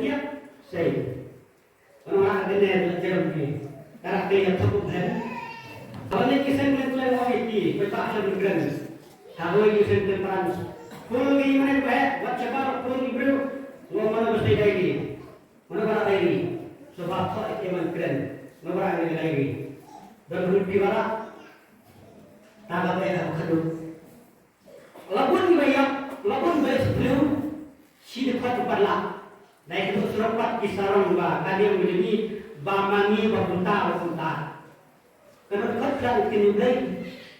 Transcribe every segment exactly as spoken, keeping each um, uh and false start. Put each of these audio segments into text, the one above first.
thiah, sei. Wan wan ka ne la jem ni. Ka rak te ïa thok hen. Wan ne ki seng leng leng wan ki, ko ta seng leng. Ta hoi ki seng temperance. Pul ki mane ba, wat shabar pul ki briew. Ngo mane ba sei dai ki. Mane ba dai ki. Sebab thok ki man kren. Mane ba dai ki. Dan rupi bara. Ta ka ba ka khadu. La bun ba ïap, la bun ba ïap spliew, shi dkhot u patlak. Dei haduh surok pat ki sarong ba ka dei u jong ngi ba ma ngi ba kumta ba kumta. Ka dkhot ka u kin u Blei.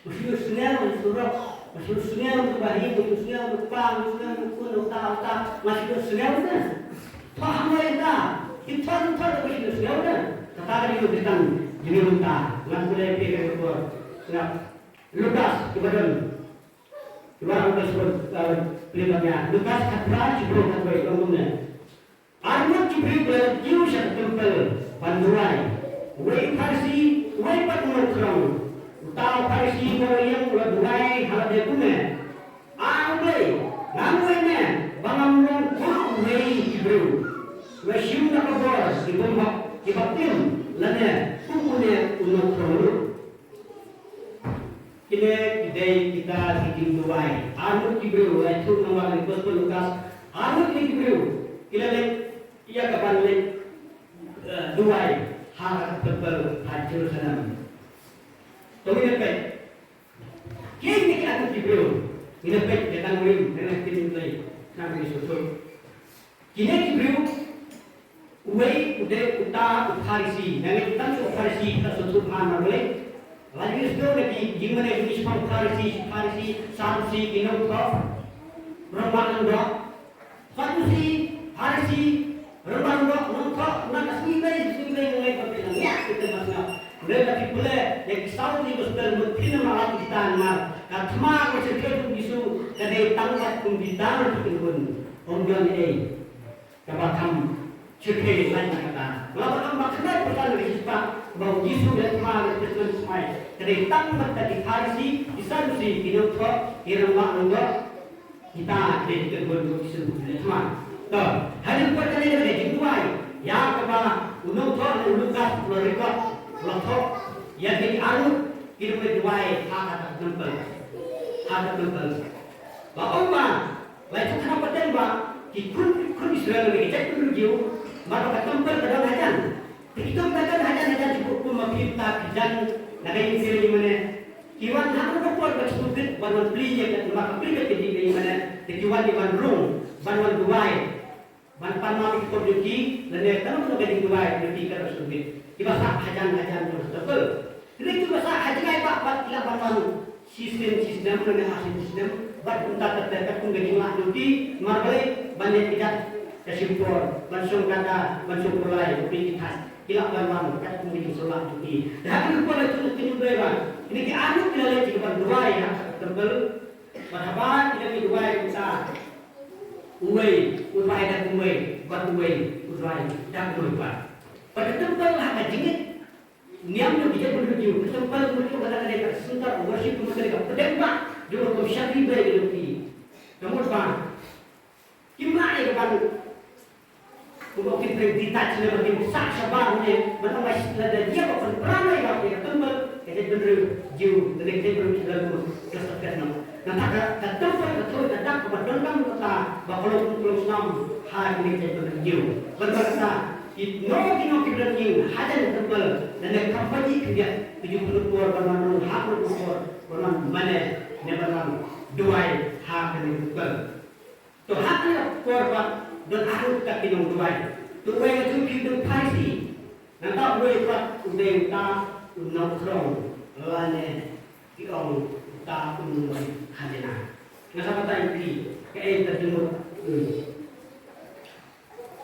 U shu sngew u surok, u shu sngew u bahi, u shu sngew u pa, u shu sngew u kun, u ta, u ta, ma shu sngew u ta. Pah mo u ta. Ki thon thon u shu sngew u ta. Kata ka dei u bitan jong ngi kumta. Ngan pule phi ka por. Ngap. Lukas, kiba don. Kiba don ka sut, eh, pynban ïa. Lukas khatphra, shiphew khatwei, long kumne. Arngut ki briew ki la leit kiew sha ka templ ban duwai. Uwei u Pharisi, uwei pat u nongkhrong. Uta u Pharisi uba ïeng u la duwai ha lade kumne. A U Blei, nga ngeit ne ba ngam long kum uwei ki briew. Uba shim da ka bor ki bym hok, ki baptim lane kum une u nongkhrong ruh. Kine ki dei kita ki jingduwai. Arngut ki briew, la ïathuh namar ha Gospel Lukas. Arngut ki briew ki la leit ïa ka ban leit, eh, duwai ha ka templ ha Jerusalem. To ngin ïa peit. Kine ki arngut ki briew. Ngin ïa peit ïa ka nongrim, ngin ïa peit ïa ka nongrim. Kine ki briew, uwei u dei uta u Pharisi, nga ngeit tang u Pharisi ka sngewthuh phan ma Blei. Lada ngi sngewthuh na ki jingmane jong ki shaphang Pharisi, Pharisi, Sadusi, ki nongthoh rangbah lyngdoh. Sadusi, Pharisi, rangbah lyngdoh, nongthoh, na ka sngi Blei, sngi Blei, nga ngeit ba phi la ngiah kita ba sngap. Lada phi pule ïa ki saw tylli ki gospel, mut phin ym lah ban ïohi kita namar ka thma ka shyrkhei jong u Jisu ka dei tang bad kum kita ruh ki khun. Ym don ei. Kaba kham shyrkhei lait na kata. Nga la ba kham ba khyndai pyrshah na ka shispah ba u Jisu u la thma ha ka Testament Smai. Ka dei tang bad ki Pharisi, ki Sadusi, ki nongthoh, ki rangbah lyngdoh. Kita ki dei ki khun jong u Jisu u la thma. To, ha kane ka por ka dei ka jingduwai ïa kaba u nongthoh ne u Lukas u la record, u la thoh ïa ki arngut ki dei ki duwai ha ka templ. Ha ka templ. Ba ong ba Lai tu khnang pateng ba ki khun, khun Israel, ki jaitbynriew Jiw, ba ka templ ka don hajan. Te ki don hajan, hajan, hajan, ki kum ma phi ta ki jan na ka ïing ki mane. Ki wan ha ka por ba ki sngewbit ban wan plie ïa ka, namar ka plie ka dei ka ïing mane. Te ki wan, ki wan rung ban wan duwai, ban pan ma ki por jong ki, lane ka long ka dei duwai jong ki ka sngewbit. Kiba sah hajan hajan jong ka templ. Te kiba sah ha jngai ba, ba ki lah ban wan shisien shisnem, lane arsien shisnem, bad kumta ter ter katkum ka jinglah jong ki, namar balei, ban leh kjat ka shim por, ban shong kata, ban shong pyrlai, ban pynthait. Ki lah ban wan katkum ka jingshonglah jong ki. Te ha kane ka por la ïathuh ïa ngi ba kine ki arngut ki la leit ki ban duwai ha ka templ. Bad haba ki dang duwai kumta, uwei u duwai da kumwei, bad uwei u duwai da kumwei pat. Bad ka templ ha ka jingngeit niam jong ki jaitbynriew Jiw, ka templ ka mut ka dei ka center of worship, ka mut ka dei ka pdeng bah jong ka rukom shakri Blei ka jong ki. Ka mut ba kim lah ïa ka ban, kumba ki pyrshah detach ne ba kim sah shabar ne, ban ong ba lada ïa ka pynpra ne ïa ka templ, ka jaitbynriew Jiw, ka jaitbynriew Jiw ka mut ka sah ka nam. Nangta ka, ka templ ka thoh ka dak kaba donkam kata ba ka long kum ka long snam ha ka jaitbynriew Jiw. Bad ba kata Ki nong, ki nong ki briew ïing hajan ka templ, lane kam pynjah khyndiat, ki ju pyndonkam por ban wan rung ha ka templ, ban wan mane ne ban wan duwai ha ka templ. To ha ka por pat don arngut ki nongduwai. To uwei na ki dei Pharisi. Nangta uwei pat u dei uta u nongkhrong lane ki ong uta u nongwei khajna. Nga sa batai ïa phi kaei ka jingmut.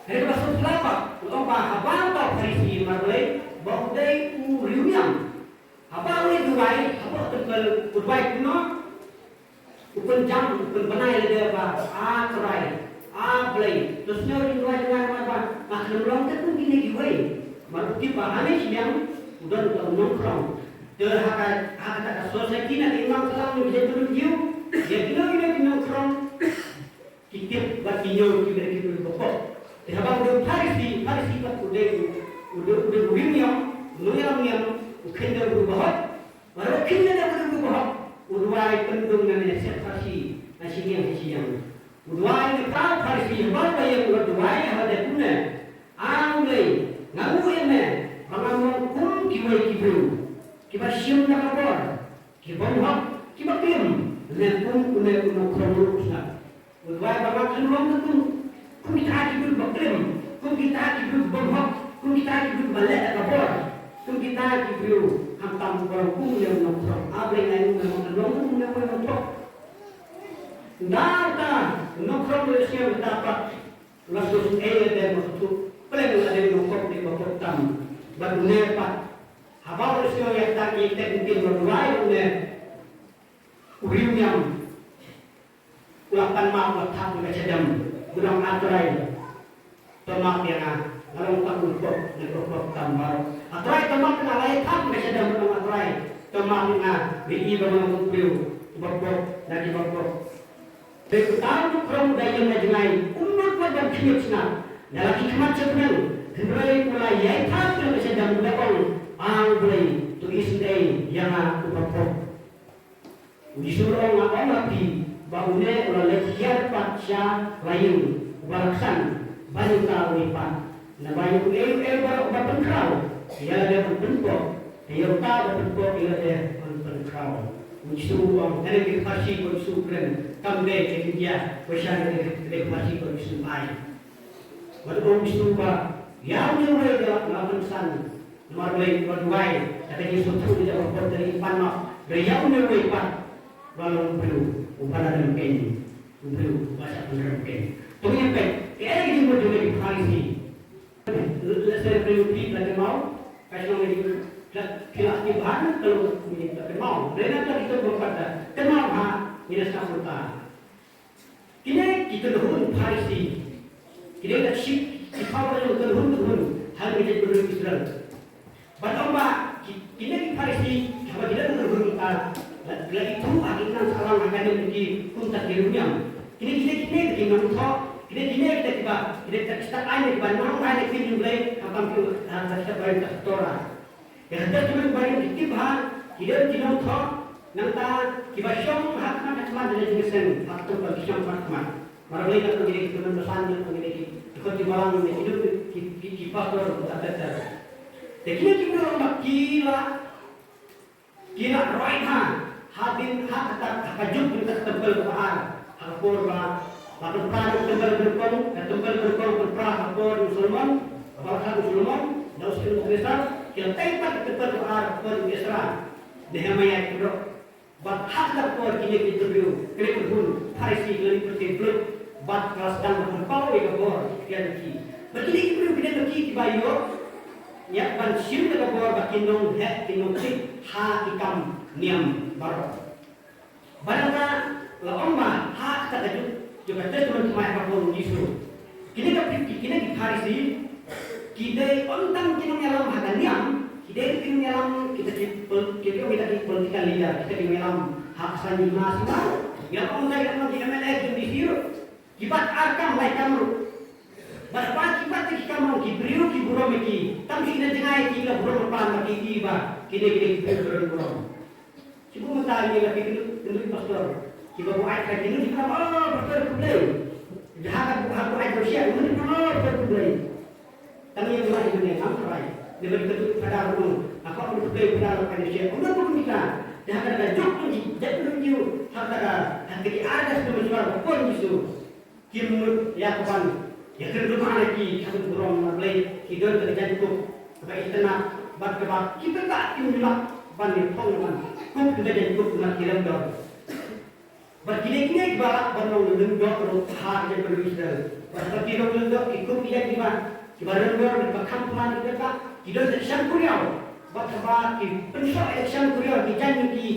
Hynrei kaba sngewsih pat, u ong ba haba uta u Pharisi, namar balei, ba u dei u riewniam. Haba u duwai, haba u templ, u duwai kumno, u pynjam, u pynbna ïa lade ba, A Trai, A Blei, to sngew ïa u duwai jong nga namar ba nga khlem long katkum kine kiwei. Namar u tip ba ha kane ka shiliang u don uta u Nongkhrong. Te ha ka, ha kata ka society na ka imlang sahlang jong ki jaitbynriew, ïa kino kino ki nongkhrong ki tip bad ki ñiew ki briew ki briew ba pop. Te haba u dei u Pharisi, Pharisi pat u dei u, u dei u dei u riewniam, u nongïalam niam, u kheiñ da u briew bahok. Bad haba u kheiñ da u briew bahok, u duwai pyndung nangne sha Pharisi, na shiliang sha shiliang. U duwai ne u Pharisi, haba u ïeng u duwai, haba dei kumne. A Blei, nga nguh ïa me ba ngam long kum kiwei ki briew kiba shim da ka bor, ki bym hok, kiba klim, ne kum une u nongkhrong ruh sngap. U duwai ba ngam long kum, kum kita ki briew ba klim, kum kita ki briew bym hok, kum kita ki briew ba leh da ka bor, kum kita ki briew khamtam ba long kum une u nongkhrong. A Blei, nga nguh ïa me ba ngam long kum une u nongkhrong. Nda uta u nongkhrong u ïohsngew ïa kata pat. La sngewsih ïa lade, ma sngewthuh pleng lade, nongkop dei ba pop tam. Bad une pat, haba u la sngewsih ïa kata, ki tek kin la duwai, une u riewniam u la pan map, u la thap na ka shadem, u ong, A Trai, to map ïa nga, nga long tang u pop na ki ba pop tam baroh. A Trai, to map ïa nga, la ïa thap na ka shadem, u ong, A Trai, to map ïa nga, nga i ba nga long u briew uba pop na ki ba pop. Te uta u nongkhrong u da ïeng na jngai, um nud wat ban khmih sngap na la ki khmat sha bneng, hynrei u la ïai thap na ka shadem, u da ong, A Blei, to isynei ïa nga uba pop. U Jisu u ong, nga ong ha phi ba une u la leit hiar pat sha la ïing uba la ksan ban uta uwei pat. Naba ïa uei uei baroh uba pynkhraw ïa lade un pynpop, te ïa uta uba pynpop ïa lade un pynkhraw. U Jisu u ong, kane ki Pharisi, ko Jisu u kren, kam dei ka India, ko sha kane ki Pharisi, ko Jisu u ai. Bad u ong u Jisu ba ïa une uwei da la pynsan, namar balei, ba duwai da ka jingsngewthuh ïa ka bor, da la pan noh, da ïa une uwei pat ba long u briew uba la rem keiñ, u briew uba shah pynrem keiñ. To ngin peit, kaei ka jingmut jong ki Pharisi. Lehse phi la kynmaw, ka shnong ne, la, phi la tip bha na ka long kumne, la kynmaw. Hynrei na ka, kita ba kat da kynmaw bha, ngin ïa sngap mynta. Kine ki kynhun Pharisi, kine ki ship, ki paw ki kynhun kynhun ha ka jaitbynriew Israel. Bad ym ba ki, kine ki Pharisi, haba ki don kynhun, ah, la, la ithuh ha ki imlang sahlang ha ka niam ki, kumta ki riewniam. Kine, kine, kine ki nongthoh, kine, kine kita kiba, kine kita kitab ai, kiba nang ai ki ktien Blei, ha ka, ha ka kitab Barim, ka Torah. Ïa ka Testament Barim ki tip bha, ki don ki nongthoh, nangta kiba shong ha khmat ha khmat da la jingïaseng, ha ka templ ki shong khmat khmat. Namar balei, namar kine ki tymmen basan, namar kine ki dkhot jingbalang, kine ki don ki, ki, ki pastor, ka Bethel. Te kine ki briew ba ki la, ki la roi bha, hadien ha kata, ha ka juk jong ka templ kaba ar, ha ka por ba la pynpra ka templ kaba nyngkong, ka templ kaba nyngkong pynpra ha ka por jong u Solomon, kaba la khang u Solomon da u Nebukadnesar, ki la tei pat ka templ kaba ar ha ka por jong u Ezra, Nehemiah, ki briew. Bad ha kata ka por kine ki briew, kine ki kynhun Pharisi ki la leit pyrthei bluk, bad ka la sdang ban pynpaw ïa ka bor ïa ki. Bad kine ki briew, kine ki kiba ïoh ïa ban shim ïa ka bor ba kin nongheh, kin nongtip ha ki kam niam baroh. Bad nangta la ong ba ha kata ka juk jong ka Testament Thymmai ha ka por u Jisu, kine ka, kine ki Pharisi ki dei ym tang ki nongïalam ha ka niam, ki dei ki nongïalam, kita ki pol-, kita ki, kita ki political leader, kita ki nongïalam ha ka saiñ hima sima. Ïa ong sa ïa ong ki M L A, ki M D C ruh. Ki bat ar kam lai kam ruh. Bad ba ki bat ki kam ruh, ki briew ki burom ïa ki. Tang shi na jngai ki la burom, pan ba ki i ba kine, kine ki briew burom, burom. Shu mynta ngi la ki kynduh, kynduh pastor. Kiba buaid ka kynduh, ki kynduh, oh, pastor khublei. Ïa ha ka buaid, buaid ka sha, kynduh, oh, pastor khublei. Tang ïa ngi la ïa ngi ngam trai. Ngi la kynduh pada ruh. Apa kynduh khublei pada ruh ka sha. Kynduh khublei kita. Ïa ha ka juk tu ji, juk tu ji. Ha ka, ha ka ki argas tu mesuar pon Jisu. Ki mut ïa ka ban ïa kren ruh ma ki, ka burom na Blei, ki don ka jaiñkup kaba itynnad bad kaba ki pynbeit, ki mut ban ïa phong ban kup ka jaiñkup na ki lyngdoh. Bad kine, kine kiba lah ban long lyngdoh ruh ha ka jaitbynriew Israel. Bad ki long lyngdoh, ki kup ïa kiba, kiba lyngdoh, kiba kham pynlong, kiba, ki don ka shang kuriaw. Bad kaba ki pynsoh ïa ka shang kuriaw, ki jaiñ ki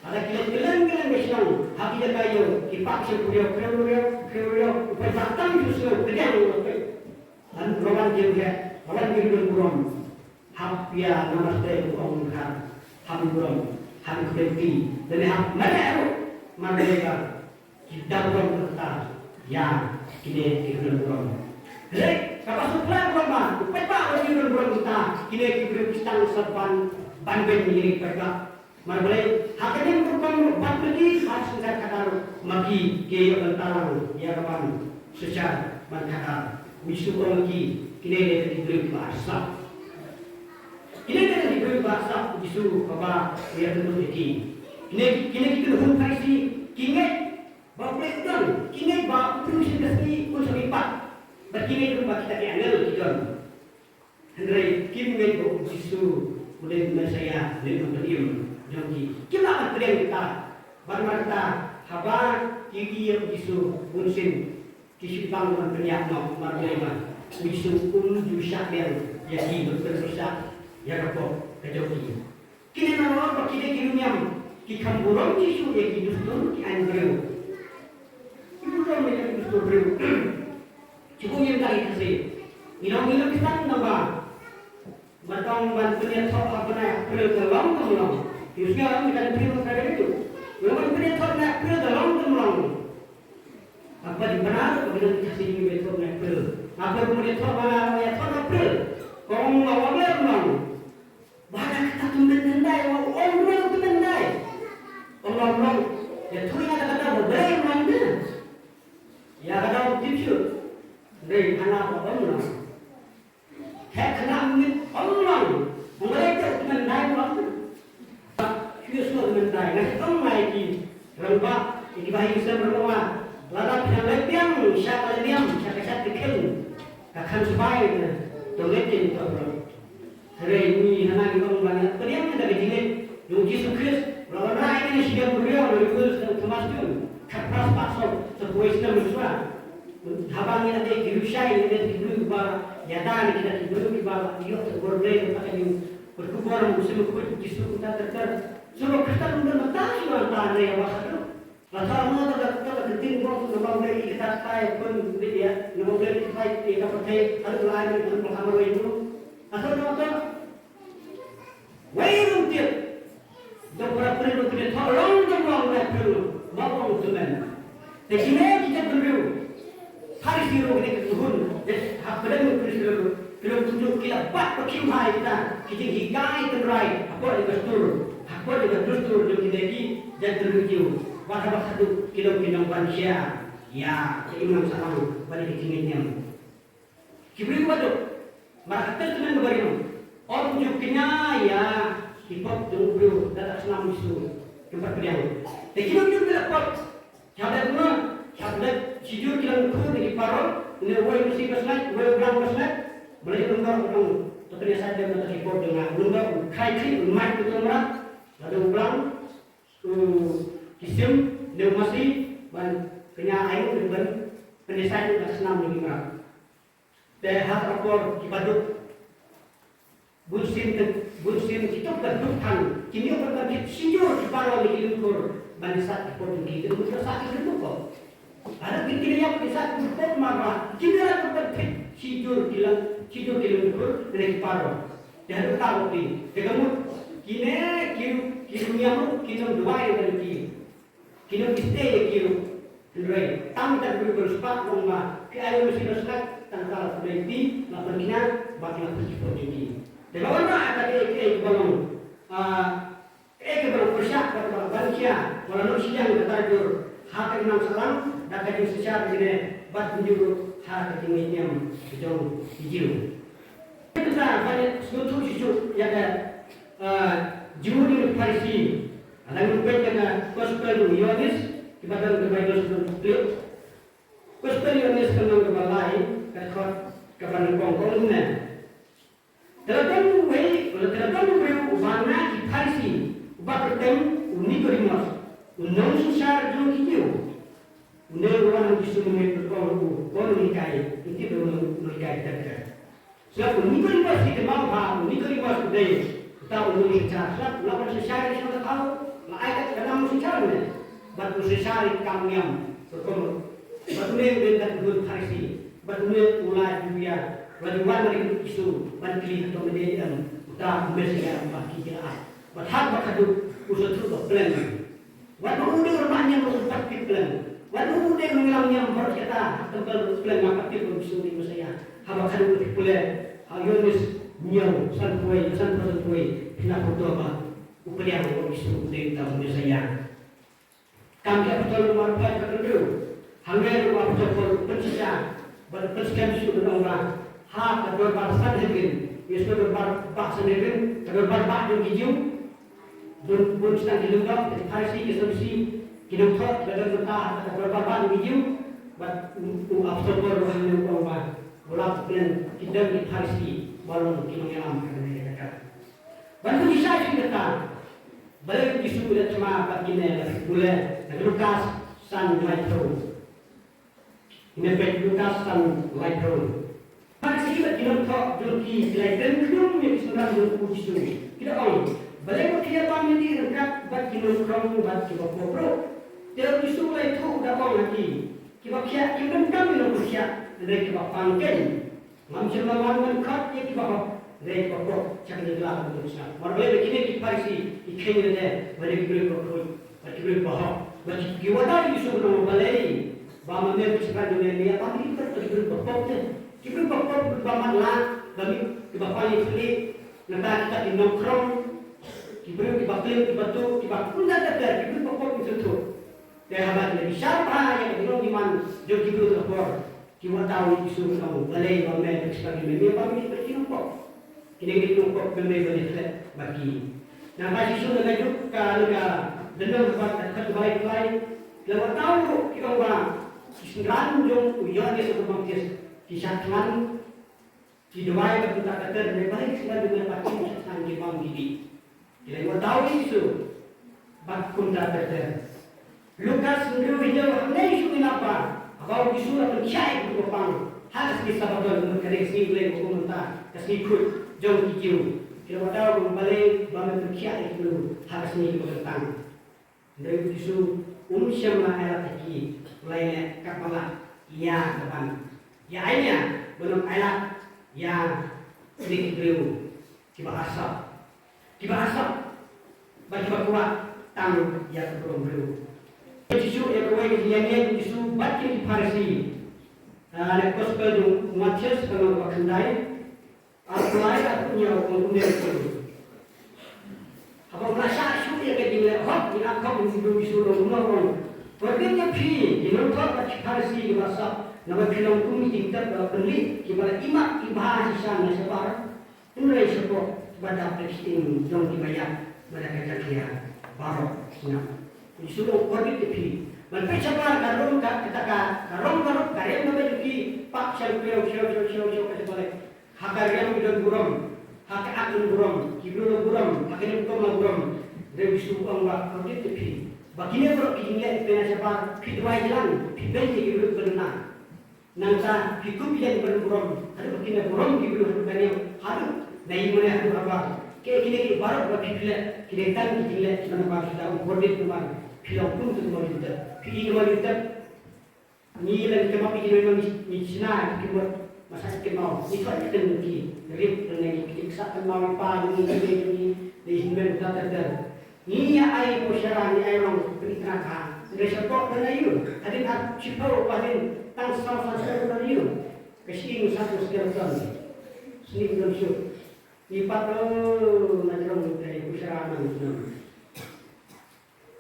Lada ki leit kylleng kylleng ka shnong, ha ki jaka ïew, ki pah ki shong kuriaw, kuriaw, kuriaw, kuriaw, u paidbah tang shu sngew, ka diang u la peit. Ngan, la wan ki ruh, la wan ki ruh burom. Hap ïa namaste, u ong u dkhar. burom ha ki khun ki. Lane ha mane ruh marwei ba ki da burom kata ïa kine ki khun burom. Hynrei kaba shu pla burom ba u paidbah ba ki khun burom kata kine ki briew ki tang sa ban ban beiñ ïa ki paidbah. Mar balei ha kane ka rukom ruh bad ma ki ha ka synshar khadar ma ki ki ïoh bynta lang ïa ka ban synshar ban khadar. U Jisu u ong ïa ki, kine dei ki briew kiba ar slap. Kine dei ki briew kiba ar slap, u Jisu kaba u ïakynduh ïa ki. Kine kine ki kynhun Pharisi ki ngeit ba U Blei u don, ki ngeit ba u briew shisien ka sngi un sa mihpat. Bad ki ngeit ruh ba kita ki angel ki don. Hynrei kim ngeit ba u Jisu u dei u Messaïah, u dei u nongpynim jong ki. Kim lah ban pdiang kita. Bad namar kata haba ki ïohi ïa u Jisu bunsien ki shu bang ban pynïap noh, namar balei ba u Jisu um ju shah biang ïa ki, ban pynpyrshah ïa ka pop ka jong ki. Kine nalor ba ki dei ki riewniam ki kham burom Jisu ïa ki dustur ki aiñ briew. Ki burom ïa ki dustur briew. Shu kum ïa ka ri Khasi. Ngi long ngi long Khristan naba ba tang ban pynïathoh ha bnai April ka long kam long. Ïa sngewbha ïa ka ri Khasi ka ri tu. Ngi long ban pynïathoh bnai April ka long kam long. Haba dei bnai ka ri Khasi ngi pynïathoh bnai April. Haba pynïathoh bnai April. Kong long long long. Ba na kata tymmen hyndai ong ong ong tymmen hyndai. Ong ong ong. Ïa thui ïa kata ba brei ong ong. Ïa kata ong tip shu. Brei hana ba ong ong. Hek kena mungkin ong ong. Ong brei te tymmen hyndai ong ong. Shu ïa shu tymmen hyndai. Ngan ong lai ki. Rangbah, ïa ki bahaïing sem rangbah. Lada phi nang leit biang sha ka lyndiam, sha ka shat ka kheiñ, ka khan sbai ne, to leit kin to bro. Hynrei ngi hana ngi ong ba ngi pdiang da ka jingngeit jong u Jisu Khrist, la wanrah ïa ngi na shiliang duriaw, na River Thomas Jones, khatphra spah saw, saw phew wei snem mynshuwa. Haba ngi la dei ki riewshai, ngi la dei ki briew ba ïada na kita ki briew kiba la ïoh ka bor Blei, kata ka jingkyrkhu bor u Jisu Khrist, Jisu Khrist ter ter. Shuwa Khristan ym don mynta shuwa mynta ne ïa ba khadduh. Nga thok mo ta ka, ta ka ktien bong, nga mong dei i kata ka ïa pun dei ïa, nga mong dei i kata ïa ka pyrthei, haduh la ai ni pun pun hamar wei tu. Nga thok mo ta. Wei rung tip. Dong para pyrthei tu dia thok long dong long na pyrthei. Mo bong tu men. Te kine kita pyrthei. Pharisi ruh kine ki tuhun, eh, hapdeng u Khristan ruh, ki long kumjuh ki la bat ba khim bha ïa kita ki jinghikai tynrai hapoh ïa ka dustur, hapoh ïa ka dustur jong kine ki jaitbynriew Jiw. Wat haba khadduh ki long ki nongwan share ïa ka imlang sahlang bad ïa ka jingngeit niam. Ki briew ba duk, mar ka Testament kaba rim, ym ju kñia ïa ki pop jong u briew da ka snam Jisu, kim pat pdiang. Te ki long ki la pop. Sha dep ma, sha dep shijur ki long khur ki paro, ne uwei masi ba sngaid, uwei u blang ba sngaid. Balei u nongdoh u nong, to kane sha dep ma to ki pop jong nga. U nongdoh u khrai khri, u mait u tong rat, lada u blang, u ki sim, ne u masi, ban kñia ai u ban, kane sha dep ma snam ne ki mrad. Te ha ka por ki baduk. Bunsien te, bunsien kitu ka duk than, kin ïoh ban pynthit shijur ki baroh ki lynkhur ban ïasah ki pop jong ki, te mut ka sah ki lynkhur ko. Haba kin kin ïoh ban ïasah ki pop mar ba kin ïoh ban pynthit shijur ki lang, shijur ki lynkhur lane ki baroh. Te haduh katta ruh ki, te ka mut kine ki, ki niam ruh kin ym duwai ban ki. Ki nongkynstei ïa ki ruh. Hynrei tang kita ki briew ba riewspah ki ong ba phi ai ïa u masi ba sngaid, tang kata la pyndonkti, la pynkñia, bad la pynjipor jong ki. Te la wanrah ïa kata kaei kaei kaba long, ah, kaei kaba long pyrshah bad kaba ban khia, ba la nud shiliang ka tarjur ha ka imlang sahlang da ka jingsynshar jong kine bad kumjuh ruh ha ka jingngeit niam ka jong ki Jiw. Kita ban sngewthuh shuh shuh ïa ka, ah, Jiw ne Pharisi. Lada ngi peit ïa ka Gospel u Ïoannis, kiba don ka Baibl sdang klik. Gospel Ïoannis ka lynnong kaba lai, ka dkhot kaba nyngkong ka ong kumne. Te la don uwei, te la don u briew uba na ki Pharisi, uba kyrteng u Nikodimos, u nongsynshar jong ki Jiw. Une u wan ha u Jisu mynmiet bad u ong, ko nonghikai, ngi tip ba u nonghikai ter ter. Sngap, u Nikodimos, ki kynmaw ba u Nikodimos u dei uta u nongsynshar. Sngap, u la wan synshar ïa ki shnong ka thaw, la ai kat ka nam synshar ne. Bad u synshar ïa ka kam niam, ka rukom. Bad une u dei uta u Pharisi. Bad une u la ju ïa, u la ju wan na u Jisu, ban kylli hato mynne em uta u Messaïah uba ki la ai. Bad haba khadduh u sa thut ba pleng. Wat ba u dei u rangbah niam ruh u pat tip pleng. Wat ba u dei u nongïalam niam baroh kata ha temple ruh pleng, nga pat tip ba u Jisu u dei u Messaïah. Haba khadduh u pule ha Ïoannis hynñiew sanphew, sanphew, sanphew, phin ïoh pyrkhat ba u pdiang ba u Jisu u dei uta u Messaïah. Kam ki Apostol marphai ka hynriew. Hangne u Apostol Paul u pynshisha bad u pynskhem shuh ban ong ba ha ka dorbar Sanhedrin, ïa ka dorbar bah Sanhedrin, ka dorbar bah jong ki Jiw. Bun, bun shisha ki lyngdoh, ki Pharisi, ki Sadusi, ki nongthoh, ki la don mynta ha ka dorbar bah jong ki Jiw. Bad u, u Apostol Paul u hangne u ong ba u la pynkyndem ki Pharisi ba long ki nongïalam ha kane ka jaka. Ban pynshisha shuh ïa kata, balei u Jisu u leit thma bad kine, la pule na Lukas san laiphew. Kine peit Lukas san laiphew. Pharisi bad ki nongthoh jong ki, ki la ïakren khyndiat ïa ki synran jong u Jisu. Ki la ong, balei ba phi ïa bam ïa ki ryngkat bad ki nongkhrong bad kiba pop ruh? Te u Jisu u la ïathuh u da ong ha ki, kiba khiah kim donkam ïa nongpynkhiah, hynrei kiba pang keiñ. Ngam shym la wan ban khot ïa kiba hok, hynrei kiba pop. Sha kane ka la ka bynta shisha. Namar balei? Ba kine ki Pharisi ki kheiñ lade ba dei ki briew ba khuid bad ki briew ba hok. Bad ki, ki wad da ïa u Jisu, ba balei ba ma me bad ki synran jong me me ïa bam ïa ki briew ba pop te? Ki briew ba pop, ba matlah, ba mih, kiba pang ïa ki khlieh. Nangta kita ki nongkhrong, ki briew kiba klim, kiba tuh, kiba kumta ter ter, ki briew ba pop, ki tuh. Te haba ki la bishar bha ïa ka jinglong jingman jong ki briew ka por, ki wad da ïa u Jisu, ki ong, balei ba me bad ki synran jong me me ïa bam ïa ki briew ba pop? Kine ki nongpop, me me balei klet bad ki? Nangta u Jisu u la ïathuh ha ka lynnong kaba khatwei, kaba lai, la wad da ruh, ki ong ba ki synran jong u Ïoannis Baptis ki shah thngan, ki duwai bad kumta ter ter, hynrei balei ki synran jong me pat kim shah thngan, ki bam ki dih? Ki la ïoh daw ïa u Jisu bad kumta ter ter. Lukas hynriew hynñiew, hangne shuh ngi lap ba haba u Jisu u la pynkhiah ïa ki briew ba pang ha ka sngi Sabbaton, ka dei ka sngi Blei, ka kum mynta ka sngi khuid jong ki Jiw. Ki la ïoh daw, balei ba me pynkhiah ïa ki briew ha ka sngi kaba kyntang? Hynrei u Jisu um shym la ailad ha ki, u la ïaleh katba lah ïa kaban ïa ai nia, ban ym ailad ïa kine ki briew kiba arsap, kiba arsap bad kiba kwah tang ïa ka burom briew. U Jisu, ïa kawei ka jingïaid u Jisu bad kine ki Pharisi, ah, na ka Gospel jong u Mathaios, ka lynnong kaba khyndai. Ar lai ar phew hynñiew, ong kumne u Jisu. Haba u la shah shuh ïa ka jingleh hok, ngi ap khop, u Jisu u ong kumno, u ong, kordit ïa phi ki nongthoh bad ki Pharisi kiba sap, namar phi long kum ki jingtep ba la pynlih, kiba la imat ibha shisha na shabar, hynrei shapoh ba dap da ki shyieng jong kiba ïap, ba da ka jakhlia baroh shnong. U Jisu u ong kordit ïa phi. Ban peit shabar ka rum ka, kata ka, ka rum ka rup, ka rim ka beit, ki pap sha u kiew, sha u, sha u, sha u, sha u, ka shabar. Ha ka riam ki don burom, ha ka ak don burom, ki briew don burom, ha ka jingkhuslai don burom. Hynrei u Jisu u ong ba kordit ïa phi. Ba kine baroh ki jingleh phi na shabar, phi duwai jlan, phi beiñ ïa ki briew kiba duna. Nangta phi kup ïa ki ba don burom, haduh ba kin da burom ki briew haduh ba niam, haduh na ïing mane haduh habar. Ki kine ki baroh ba phi leh, ki dei tang ki jingleh kiba nabar shisha, u kordit namar phi long kum uta u mawjintep. Phi i ka mawjintep. Ngi leh ki kynmaw, ki nongmihkhmat, ngi shna ki mut, masa ki kynmaw, ngi thoh ki ktien ki, rip lane ngi, ki ksah kynmaw i pa jong ngi, i mei jong ngi, i hynmen, ter ter ter. Ngi ïa ai pyrshah, ngi ai rong, pynitna ka. Hynrei shapoh don aiu? Hadien ar shiphew, hadien tang saw san snem don aiu? Ka shyieng sa ka skeleton. Snieh don shuh. Ngi pat, oh, na jrong ngi ai pyrshah man jrong.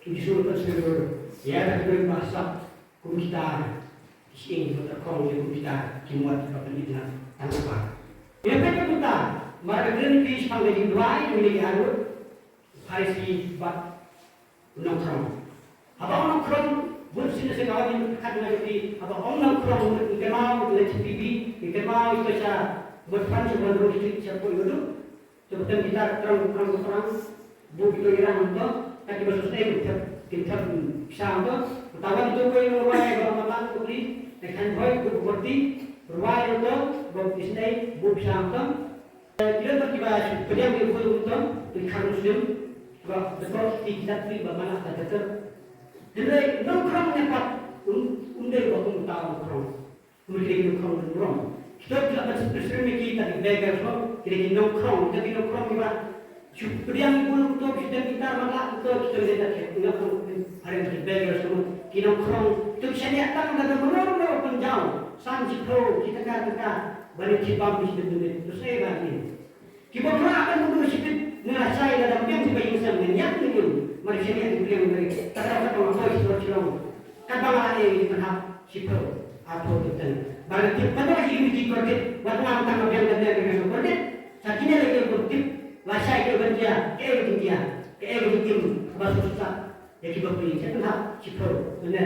Ki Jisu la pynsngewthuh, ïa ka briew ba sap kum kita, ki shyieng ki bym tyrkhong ïa kum kita, ki mut ba pynitna tang u Kpa. Ïa peit kumta, mar ka kren ki shaphang ka jingduwai jong ki arngut, Pharisi bad u nongkhrong. Haba u nongkhrong, bun sien sien ka wan ïa ka kat nga jong ki, haba u nongkhrong, ngi kynmaw ïa ka T V, ngi kynmaw ïa ka sha Motphran, sha Boundary Street, sha Poi Maduh. Te ba tem kita, ka trong, ka trong, ka trong, buh kito ki rang hangto, ka kiba sngewsynei kin thep, kin thep pisa hangto. Uta wan uto uwei u nongrwai ba la matlang, u kli, te khlaiñ bhoi, u buh ka borti, rwai hangto, ba sngewsynei, buh pisa hangto. Te ki don pat kiba pdiang ïa u full hangto, ki khar Muslim, ba dei ki jait ki ba manah ka terter. Hynrei nongkhrong ne pat, um, um dei ba kum uta u nongkhrong. Kumne ki dei ki nongkhrong don burom. Kita ki la ban syriem ïa ki, kita ki beggars mo, ki dei ki nongkhrong, kita ki nongkhrong kiba, Shu pdiang bul uto, shu dem gitar matlah uto, shu dem gitar, shu pdiang uto, hari ini bel ya semua. Ki nongkrong tu shaniah tang da da menor menor penjau, san shiphew, kita ka ka, bani chibam di shu dem tu saya bani. Ki bom ra akan mundur shipit, ngelashai da da pdiang si bayu sam ngan yak ni yu, mari shaniah di pdiang mari, tak ada apa apa apa. Kat ba nga la ïohi pynhap shiphew, arphew tyngka. Ba nga tip kano hi ki kordit, wat ngam tang ba biang da biang ka kordit. Sa kine lei ki kordit, lashai ki ban jia, kaei ki jia, kaei ki jia, ba susah. Ïa ki ba pynhap shiphew, ne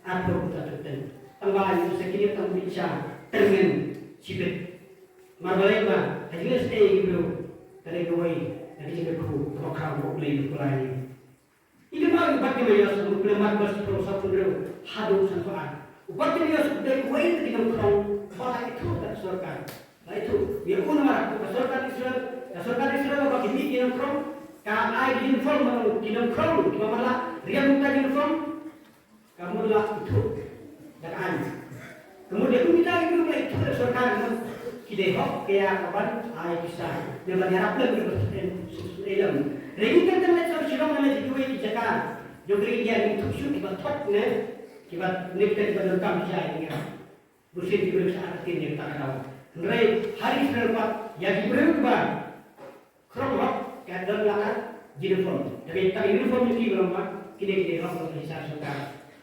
arphew tyngka. Tang ba ïa sa kine tang bi sha tyrngin shipit. Mar balei ba ha jingïaseng ki briew, ka dei kawei na ka jingkyrkhu kaba khraw ba U Blei u la ïohi. Ïa ka mar u Bartimaeus, u pynlong mar ba shiphew, saw phew hynriew haduh sanphew ar. U Bartimaeus u dei uwei na ki nongkrong ba la ithuh da ka sorkar. La ithuh. Ïa u namar ka sorkar Israel, ka sorkar Israel ba ki mih ki nongkrong, ka ai uniform ba ki nongkrong kiba mar la riam ka uniform. Ka mut la ithuh da ka aiñ. Ka mut ïa kumta ki briew ba la ithuh da sorkar, ki dei hok ïa ka ban ai pisa, ne ban ïarap lem ïa ka ban sdang sdang lem. Hynrei ngi kyntan leit sha Shillong ne leit sha kiwei ki jaka jong ka ri India, ngi ithuh shuh kiba thok ne kiba, ne kita kiba donkam pisa ïa ngi. Bunsien ki briew sa artatien ïa kata ka daw. Hynrei ha ri Israel pat ïa ki briew kiba khrong hok ka don la ka uniform. Tapi ka uniform jong ki ba long ba kine ki dei hok ba ki sa sorkar.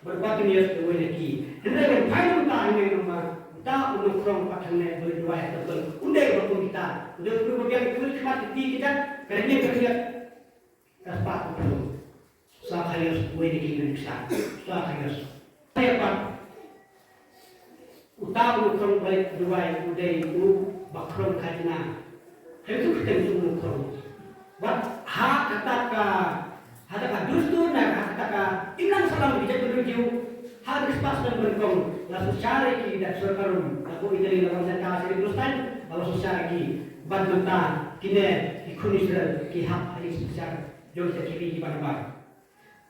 Bad u Bartimaeus u dei uwei na ki. Hynrei ban phai na uta, hynrei long ba uta u nongkhrong pat hangne ba leit duwai ha temple. Un dei ba kum kita. Un dei u briew ba biang ki khmat ki kti ki jait, ka rynïeng ka rynïeng. Ka spah u briew. Sakhaios, uwei na ki nongkhrong. Sakhaios. Hynrei pat uta u nongkhrong ba leit duwai u dei u ba khrong khajna. Hynrei tu kyrteng u nongkhrong. Bad ha kata ka, ha kata ka dustur ne ha kata ka imlang sahlang ki jaitbynriew Jiw, ha ka Khristmas nyngkong la sngewsih ïa ki da ka sorkar Rom, la buh ïa ki da ka Byzantine, la sngewsih ïa ki. Bad mynta kine ki khun Israel ki hap ha ki sngewsih jong ki ri kiban bar.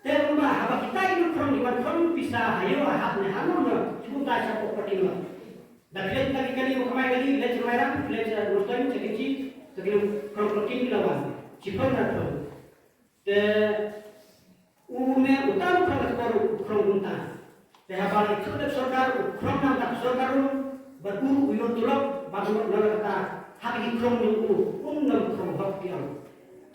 Te kumba haba kita ki nongkhrong kiban khrong pisa ha ïew ha hap ne ha nong nong, shu kumta sha pok parking lot. Da phi leit na ki kali ba khamai kali, leit sha Mairang, leit sha Nongstoiñ, sha Kynshi, sha ki nongkhrong parking ki la wan. Shiphew na phew. Te une uta u nongkhrong ka por u khrong kumta. Te haba la ithuh da ka sorkar, u khrong na ka sorkar ruh, bad u, u ïoh tulop, bad u ïoh na kata, ha ki khrong jong u, um nongkhrong hok ki ong.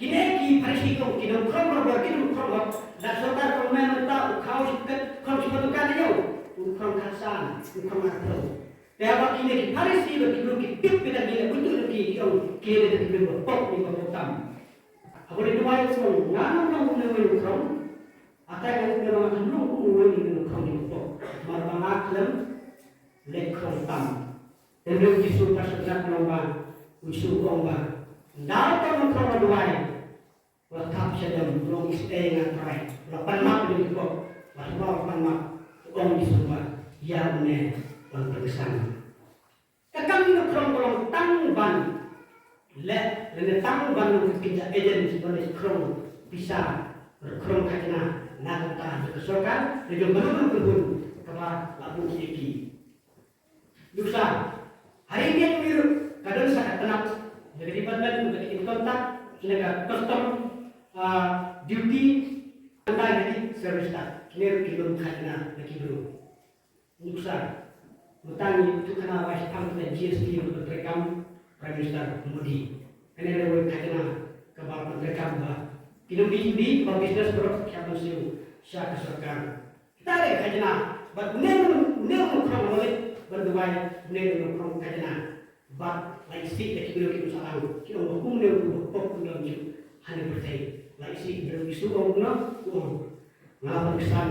Kine ki Pharisi ki ong, ki nongkhrong barabor, ki nongkhrong hok, da ka sorkar ka ong mynta u khaw shiphew, khrong shiphew tyngka ne ïoh, u khrong khatsan, u khrong arphew. Te haba kine ki Pharisi bad ki briew ki tip kita kine, u ïoh ki, ki ong, kine ki briew ba pop ne ba pop tam. Haba u duwai u ong, nga ngam long kum une u nongkhrong, Atai ka ïa nga ka long kum uwei na ki nongkhrong jong u pop. Namar ba nga khlem leh khrong tam. Te u Jisu pat sngewthuh long ba, u Jisu u ong ba, ynda uta u nongkhrong u la duwai, u la thap sha jong, u ong, is ei nga Trai, u la pan map ïa u pop, bad haba u pan map, u ong u Jisu ba, ïa une wan pynksan. Ka kam u nongkhrong ka long tang ban leh, lane tang ban long ka kynja agent ban leh khrong pisa, khrong khajna, na ka bynta jong ka sorkar, ne jong kano kano ka hun kaba la buh ïa ki. Nuksa, ha ri India jong ngi ruh ka don sa ka tnat, na ka department, na ka income tax, na ka custom, ah, duty, na ka service tax, kine ruh ki don khajna na ki briew. Nuksa, mynta ngi ïathuh khana ba shaphang ka G S T ba la treikam Prime Minister Modi. Kane ka dei kawei ka khajna kaba la treikam ba ki nong B two B, ba business, baroh ki hap ban siew sha ka sorkar. Kita dei ka khajna, bad une, une u nongkhrong ba leit ban duwai, une u nongkhrong khajna. Bad la isih da ki briew ki nongshakri, ki ong ba kumne u briew ba pop u long ju ha ne pyrthei. La isih briew ki shu ong kumno, u ong, nga la pynksan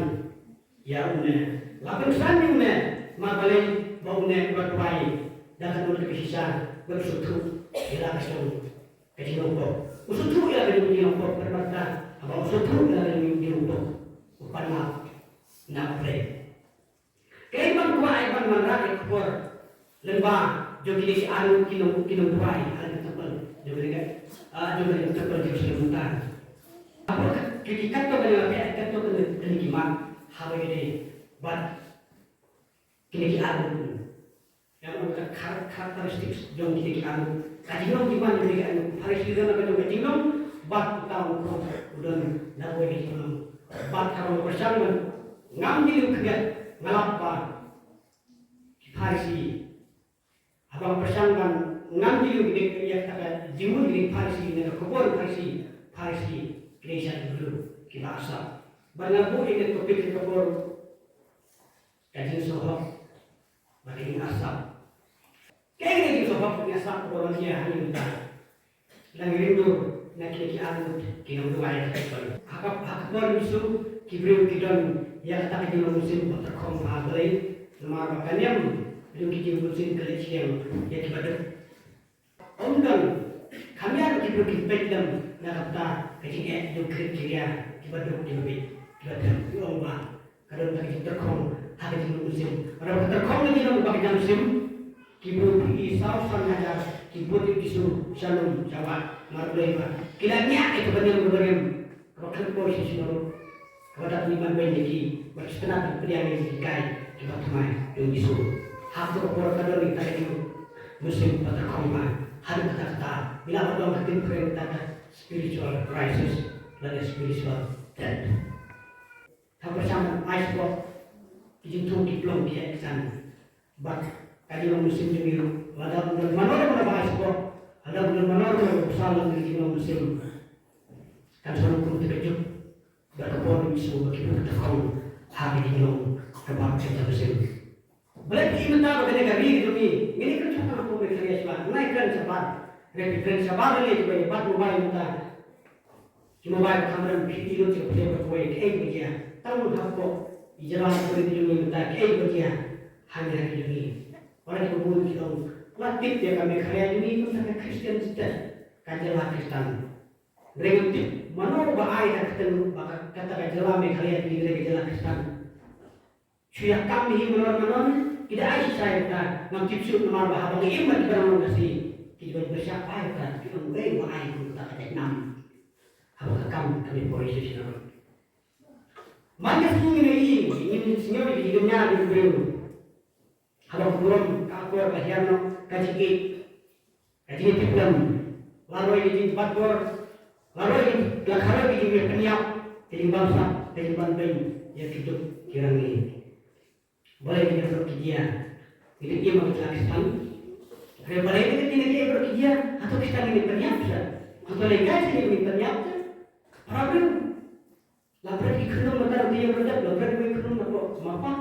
ïa une. La pynksan ïa une, namar balei ba une u la duwai da ka dohnud kaba shisha, bad u sngewthuh ïa la ka jong ka jinglong pop. U sngewthuh ïa la ka jong ka jinglong pop, bad mynta haba u sngewthuh ïa la ka jong ka jinglong pop, u pan map na U Blei. Kaei ban kwah, ai ban wanrah ïa ka khubor lyngba jong kine ki arngut ki nong, ki nongduwai ha ka temple jong kane ka, ah, jong kane ka temple Jerusalem mynta. Hapoh ki, ki katto katne, ki katto katne ki mat haba ïadei bad kine ki arngut. Ïa kane ka char-, characteristics jong kine ki arngut. Ka jinglong ki wan jong kine ki arngut. Pharisi ruh na ka jong ka jinglong, Bad uta u khun u don na boi ka jinglong. Bad haba nga pyrshang ban ngam jylliew khyndiat, nga lap ba ki Pharisi. Haba nga pyrshang ban ngam jylliew kine, ïa kata ka jingmut kine ki Pharisi, na ka khubor Pharisi, Pharisi ki dei shisha ki briew kiba arsap. Bad nga buh ïa kane ka topic ha ka khubor ka jingsngewhok bad ka jingarsap. Kaei ka jingsngewhok ka jingarsap kaba ngi ïa hangne mynta? Lada ngi ring dur na kine ki arngut ki nongduwai ha ka Baibl. Ha ka, ha ka por U Jisu, ki briew ki don ïa kata ka jinglong mynsiem ba tyrkhong ha Blei, namar ba ka niam jong ki jinglong mynsiem ka leit shiliang ïa kiba duk. Ym don, kham ïa ki briew ki peit lem na kata ka jingeh jong ki rit ki ria, kiba duk, kiba bieit, kiba them, ki ong ba ka don ka jingtyrkhong ha ka jinglong mynsiem. Bad ka tyrkhong ka jinglong ba ka jinglong mynsiem, ki briew phi i saw san hajar ki bud ïa U Jisu sha lum sha wah, namar Blei ba ki la ñiah ïa kaba niam kaba riam, kaba khlem poi sha shnong ruh, kaba dap ban beiñ ïa ki, bad ki sngewtynnat ban pdiang ïa ki hikai kiba thymmai jong U Jisu. Ha kato ka por ka don ïa kata ka jinglong mynsiem ba tyrkhong bha. Haduh katta katta ngi lah ban ong ka ktien phareng kata ka spiritual crisis lane spiritual death. Haba pyrshang ban ai spok, ki jingthung ki plong ki ïaid ksan. Bad ka jinglong mynsiem jong ngi ruh, lada ym don mano mano ba ai spok, lada ym don mano mano ba pynshai ïa ka jinglong mynsiem, kan sa long kum kata ka juk bad ka por U Jisu ba ki briew ki tyrkhong ha ka jinglong kaba ka jinglong mynsiem. Balei phi i mynta ba kane ka ri ka jong ngi, ngi kren shaphang hapoh Meghalaya shuwa, ngi kren shabar, re phi kren shabar lei ba ïa bat mobile mynta. Ki mobile ba kham rem, phi i lut sha ka pyrthei baroh kawei, kaei ba jia? Tang hapoh i jylla ka ri ka jong ngi mynta, kaei ba jia hangne ha ka ri ka jong ngi? Para ki babun ki ong, la tip ïa ka Meghalaya jong ngi kum ka Christian state, ka jylla Khristan. Hynrei ngam tip mano ba ai ka kyrteng ba ka, kata ka jylla Meghalaya jong ngi ka jylla Khristan. Shu ïa kam hi manon manon, ki da ai shisha ïa kata, ngam tip shuh namar ba haba ngi im bad kiba nong Khasi, kiba, kiba shah ai kata, ki ong wei ba ai kum kata ka jait nam. Haba ka kam ka mih poi sha shnong. Man ka sngi ngin ïohi, ngin sngew ïa ki jingkñia jong ki briew. Haba ka burom ka akor ka hiar noh ka jingïeit. Ka jingïeit ka pynlong. La roi ka jingbat bor. La roi ka jing, la kha roi ka jingïeit pynïap. Ka jingbamsap, ka jingban beiñ ïa ki duk ki rangli. Balei ki dei ki jia? Ki dei ki ma ki jia ki san. Re balei ki dei ki dei ki jia? Hato ki san ki pynïap sa. Hato lei kai ki pynïap sa. Para briew. La bret ki khynnum na ka roi ki jingïeit, la bret ki khynnum na ka ma pa.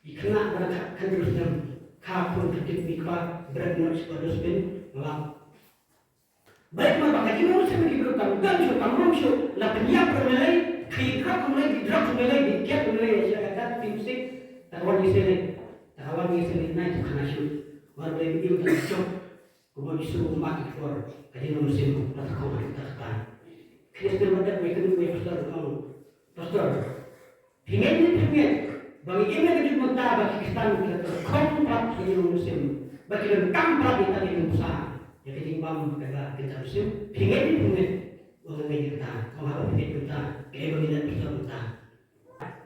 I khynnah ba na khat hynriew snem, kha khun khatduh, i kpa bret noh sha ka dustbin, lap. Bret ma ba ka jinglong mynsiem ki briew kam don shuh, kam rung shuh, la pynïap ruh lei, ki drug ruh lei, ki drug ruh lei, ki kiad ruh lei, sha ka dak phi sik, ta ka wan ki sene, ta ka wan ki sene, nai tu khana shuh. Mar lei ki ta shuh. Kumba U Jisu u mad ha ki por, ka jinglong mynsiem ka tyrkhong ha kata kata. Khristan ba dep wei kynduh wei pastor u ong, pastor, phi ngeit ne phim ngeit ba ngi im ha ka juk mynta ba ki Khristan ki la tyrkhong palat ha ka jinglong mynsiem, ba ki donkam palat ïa kata ka jingbsa, ïa ka jingbam kata ka jingbsa mynsiem? Phi ngeit ne phim ngeit? U ong nga ngeit ïa kata. Ong haba phi ngeit mynta, kaei ba ngi leh pastor mynta?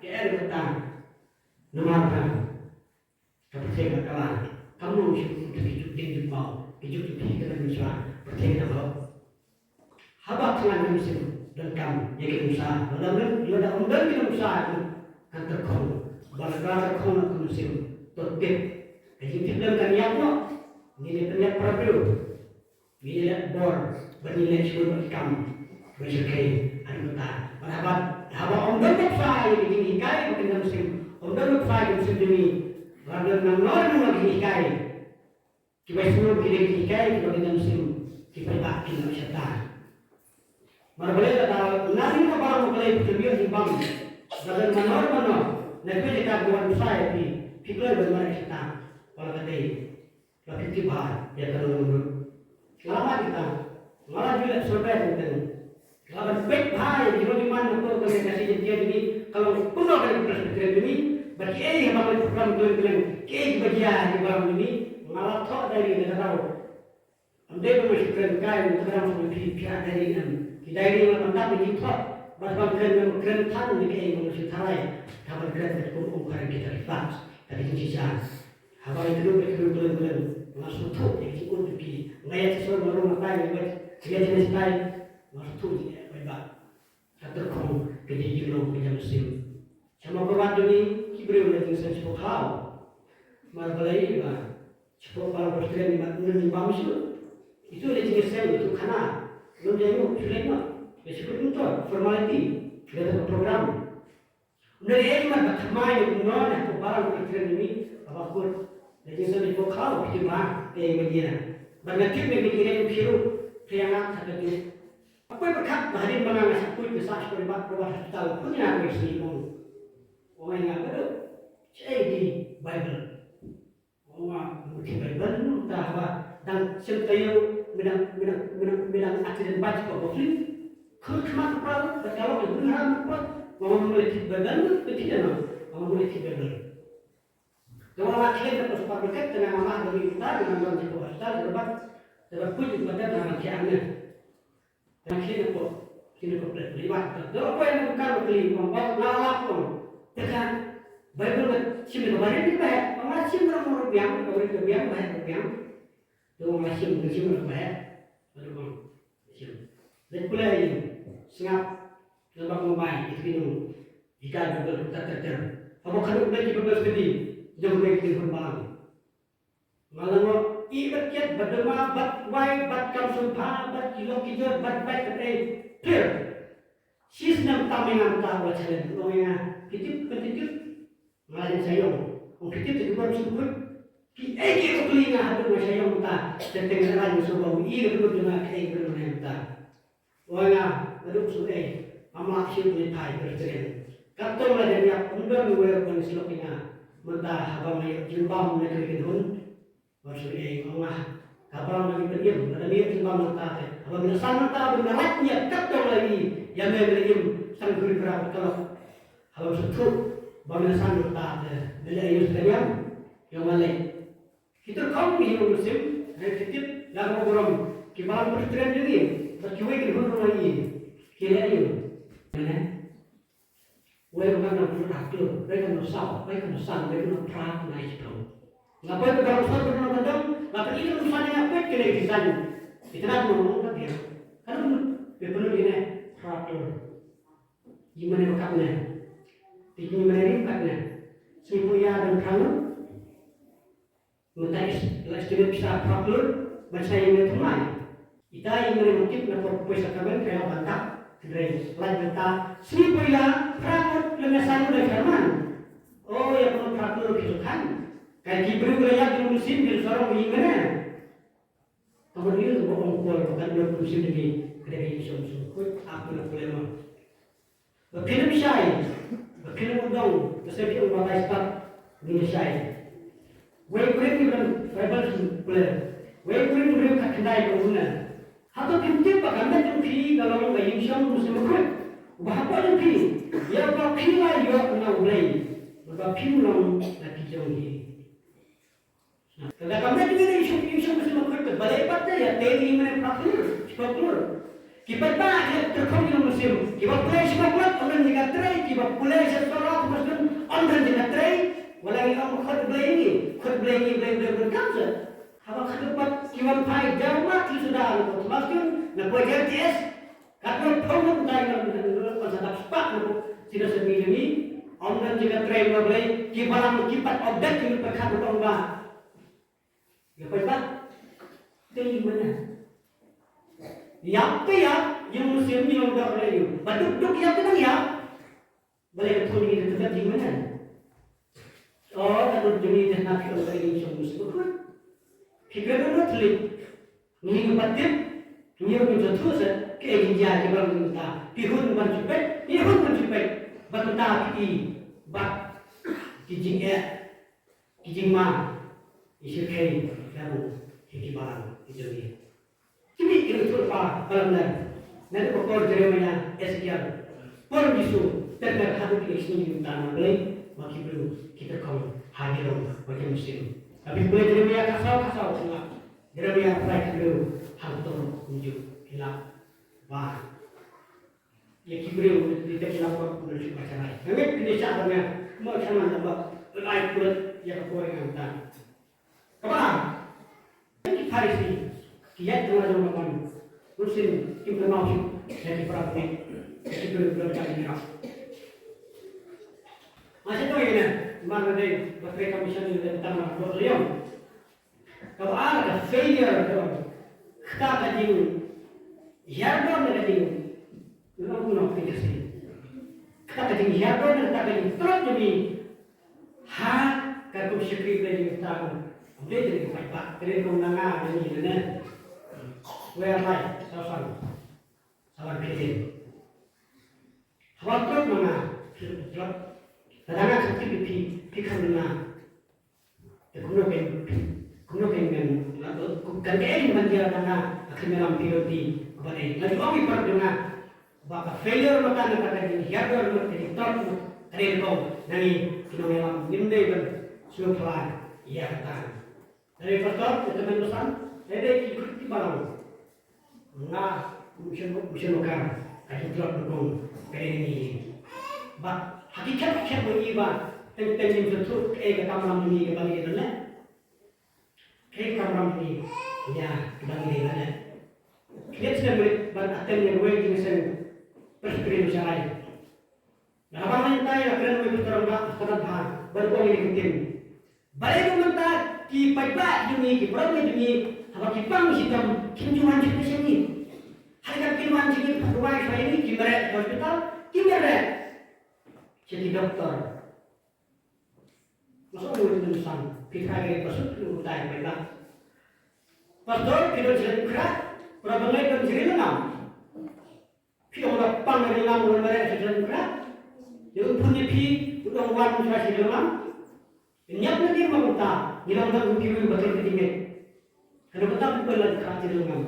Kaei kata? Namar ba ka pyrthei ka la, kam long shuh ki juk dieng juk maw, ki juk ki phi ka la mynshuwa, pyrthei ka la. Haba ka la mynsiem, donkam ïa ki nongsa, lada ym don, lada ym don ki nongsa, kan tyrkhong, ba la ka tyrkhong ka mynsiem, to tip, ka jingtip lem kan ïap noh, ngin ïa pynïap para briew. Ngi leh bor, ba ngi leh shibun bad ki kam, ba shyrkhei, haduh katta. Bad haba, haba ym don nuksa ïa ki jinghikai ba ki nongshim, ym don nuksa ïa ki nongshim jong ngi, ba don nangno nangno ki jinghikai. Kiba sngewbha ki dei ki jinghikai kiba ki nongshim, ki paidbah kin ym shata. Mar balei lada na ri na balang balei phi ïoh jingbam, ba don manor manor, na ki jaka ba wan nuksa ïa phi, phi kloi ban ym shata. Wala ka dei. La phi tip bha ïa ka long ruh. Nga la mad ïa ka. Nga la ju leh survey teng teng. Nga la ban peit bha ïa ki nongdemand na ka, ka Khasi Jaiñtia jong ngi, ka long kumno ka Presbyterian jong ngi, bad kiei haba ka program khlem khlem, kiei kiba jia ha ki balang jong ngi. Nga la thoh diary na ka daw. Ym dei ba nga shu kren kai, nga kren sha phi, phi ai diary em. Ki diary nga la pyndap ïa ki thoh, bad ban kren, kren than ïa kiei ba nga shu tharai. Ka ban kren kum kum kren kita ki facts, kita ki jingshisha. Haba ïa kano kano kano kano, nga sngewthuh ïa ki jingkut jong ki. Nga ïa sngewthuh, nga rung nga tai, nga ïa sngewthuh tai. Mar tu ni ai ba. Kata kong ka jingkylli ka jam sim. Sama ka wat ni ki briew na jingsan sipok hau. Mar balai ba. Sipok pala bertren ni mat ni bam shu. Itu le jingsan itu kana. Lum jayu shu le ma. Le shu tu formality. Le program. Nari ai mat ba thymmai ïa kumno na ko balang ka kren ni ba kut. Na jingsan ïa ko khaw ki ba ei ma ïa. Ba na tip ne ka jingïaid khiru ka ïa ngam sa ka jingïaid. Apoi ba khat ba hadien ba nga nga sa kut ka sa shkor ba ko ba hospital ko ïa ko ïa sni ong. Ong ai nga ka dok. Shaei di Bible. Ong nga mut ki Baibl mynta haba dang shem taïew, me dang, me dang, me dang, me dang accident bike ko bokli. Khun khmat kpal ba kalok ïa bun haram ko. Ong nga mut ki Baibl mynta ki dano. Ong nga mut ki Baibl. Dang nga khlem da ko supermarket, tang nga mah da mynta, da nga don ki ko hospital, da ba, da ba kuj mynta da nga ki ane. Tang kine ko, kine ko plek liwat. Doro ko yang bukan ko kli ko, ko ngalap ko. Teka Bible ka shim ka barit ni ba heh. Ko ngalap shim ka muru biang, ka barit ka biang, ba heh ka biang. Doro ngalap shim ka shim ka ba heh. Doro ko shim. Lek pula ini sngap. Nampak mo bai, itu kinu. Jika Bible ka ter ter ter. Abo kanu plek ki Bible studi. Jom plek ki hun balang. Nga la ngoh i bad kiad bad dema bad wai bad kam sumpa bad ki lok ki jor bad bad bad ei. Pir. Shi snem tam ïa nga mynta wa challenge. Ong ïa nga. Ki tip, ki tip. Nga la jan shayong. Ong ki tip te ki bym sngewkut. Ki ei ki ong kli nga haduh nga shayong mynta. Te te nga la jan sngewbha i ka dum jong nga ki ei ki bym mynta. Ong nga, nga duk sngewei, nga mlak shuh ngi phai Presbyterian. Katto la dang ïap, ym don uwei ruh ban ïasyllok ïa nga. Mynta haba nga ïoh jingbam na kawei ka hun. Ban sngewei, ong nga, ka balang ba ngi pynïap, lada ngi ïoh jingbam nangta te. Haba ngi la san nangta, ba ngi la lait ngiat, katto la ïohi ïa me, me la im tang kuri kra ka lok. Haba ngi sngewthuh ba ngi la san nangta te, me la ïohi ka niam. Ïa nga lei. Ki tyrkhong ki hynñiew mynsiem, hynrei ki tip la ka burom, ki balang Presbyterian jong ngi, bad kiwei ki hun rwai ngi, ki leh aïu? Mane, wei ruh kan nang phra klur, wei kan nang saw, wei kan nang san, wei kan nang phra, nai shiphew. Nga poi ka balang sor ka nang kandong, nga poi ka nang san nga poi ka nang design. Itynnad mo ka biang. Kan nang mut, pynlut ine, phra klur. Ïa mane ba kat ne. Te ïa mane rim kat ne. Sngi poi ïa dang phra klur. Mynta is, la estimate pisa phra klur, ban sa ïa thymmai. Ita ïa mane mutip na pop poi sa kaban kaya ban tak, hynrei, lait mynta, sngi poi la, phra klur, lem na sa klur da German. Oh, ïa pynlut phra klur ki jong kan. Kai ki briew la ïa ki mynsiem ki sarong ïa mane. Ka ba ïa ka ba ong Paul ba kan ïa mynsiem ki, ka dei ka ïa shong shong. Kut, ap na pule ma. Ba phin ym shai, ba phin ym dong, ba sa phi ong ba bai stad, ngin shai. Wei Korinth ki ban Bible sngewthuh pule. Wei Korinth ki ban khyndai ka ong kumne. Hato phim tip ba ka met jong phi ka long ka ïingshong u Mynsiem Bakhuid uba hapoh jong phi, ïa uba phi la ïoh na U Blei, uba phim long na ki jong hi. Lada ka met ngi ïa u Mynsiem, ïa u Mynsiem Bakhuid, balei pat te ïa tei ngi mane phra klur, shiphew klur. Ki paidbah ki la tyrkhong ïa u Mynsiem, kiba pule shiphew klur, ym don jingïatrei, kiba pule sha sohra, kiba sdang, ym don jingïatrei. Wat la ngi ong khot Blei ngi, khot Blei ngi, Blei, Blei, Blei, kam seh. Haba khadduh pat ki wan phai, jaw ma ki suda, na poi Thomas Jones, na poi J T S. Katno phew ngut ngi ïa ngi ngi ngi sa dap spah ngut sida sida ngi ngi. Ym don jingïatrei na Blei, ki balang ki pat ong dei ki pyrkhat ba ong ba. Ïa pyrkhat. Te ïa mane. Ïap te ïap, ïa u Mynsiem ïa u dok na ïa u. Ba duk duk ïap te dang ïap. Balei ka thun ngi te te ïa mane. Oh, ka duk jong ngi te na phi ong ba ïa u Mynsiem Bakhuid. Phi kren na thli. Ngi ngim pat tip, ngi ruh ngim sngewthuh seh, kaei ka jia kiba long mynta. Phi hun ban shu peit, ngi hun ban shu peit. Bad mynta phi i, bad ki jingeh, ki jingma, ki shyrkhei, la rung, ki ki balang, ki jong ngi. Ki mih ki ruh shu pa, balang ler. Na ka por Jeremiah, Ezekiel, por Jisu, ter ter haduh ki sngi mynta na Blei, ma ki briew, ki tyrkhong, ha ki rong, ma ki mynsiem. Tapi Blei Jeremiah ka saw, ka saw, ka saw. Jeremiah phra ki briew hangto kumjuh ki lap ba ïa ki briew ki dei ki lap ba kumjuh ki ba jarai. Nangmih kine shah ba nga mo shaman ba lai kulat ïa ka poi ngan ta. Kaba ki Pharisi ki ïaid tang la jong ka ban. Mynsiem kim kynmaw shuh Ïa ki para bangeit, ïa ki briew briew ka ïa. Nga shu ïohi ne, man la dei ba trei ka mission ïa ka tang na ka ïong. Kaba ar ka failure ka long. Kata ka jinghiar don na ka jing, long kumno ka jingkyrsi. Kata ka jinghiar don na kata ka jingtlot jong ngi. Ha ka kum shakri ka jingkyrsi. Ym dei ka jingpaidbah, ka dei kum na nga na ngi ne. Wei ar lai, saw san. Saw san phi dei. Haba tlot ma nga, phi tlot. Lada nga kynti phi, phi kynti ma nga. Te kumno kein, kumno kein ngan, la, kum kan kein ban jia lada nga, ka kynti ma nga phi tlot phi, kaba dei. Nga ju ong ïa phi jong nga, ba ka failure mynta na ka jinghiar don, ka jingtlot, ka dei ruh na ngi, ki nongïalam, ngim dei ban sngewphylla ïa kata. Dei pastor, ïa ka tymmen basan, dei dei ki khun ki balang. Nga, mission, mission worker, ka jingtlot nyngkong, ka dei ngi. Bad ha ki khep khep ngi ba, teng teng ngim sngewthuh kaei ka kamram ngi kaba ngi dang leh. Kaei ka kamram ngi, ïa, kaba ngi dang leh. Khyndiat snem ban attend ïa kawei ka jingseng Presbyterian Sharai. Nga la bang lyntai, la kren wei pastor ba, pastor ba, ba ruh ong ïa ka ktien. Balei ba mynta ki paidbah jong ngi, ki para bangeit jong ngi, haba ki pang shitom, kim ju wan shuh sha ngi. Hynrei kim wan sha ngi, pat ruh wan sha ngi, ki mareh sha hospital, ki mareh sha ki doktor. Nga shu ong ïa ki nongsan, ki trai ka dei pastor, ki lyntai paidbah. Pastor, ki don sha Laitumkhrah, para bangeit don sha Laitumkhrah. Phi ong ba pang ïa ka lam wan mareh sha Laitumkhrah. Ïa u khun ïa phi u dang wan sha Laitumkhrah. Ngiap na ngi ma uta, ngi long tang u phi u ba tlot ka jingngeit. Ka dei ba tang u ba Laitumkhrah sha Laitumkhrah.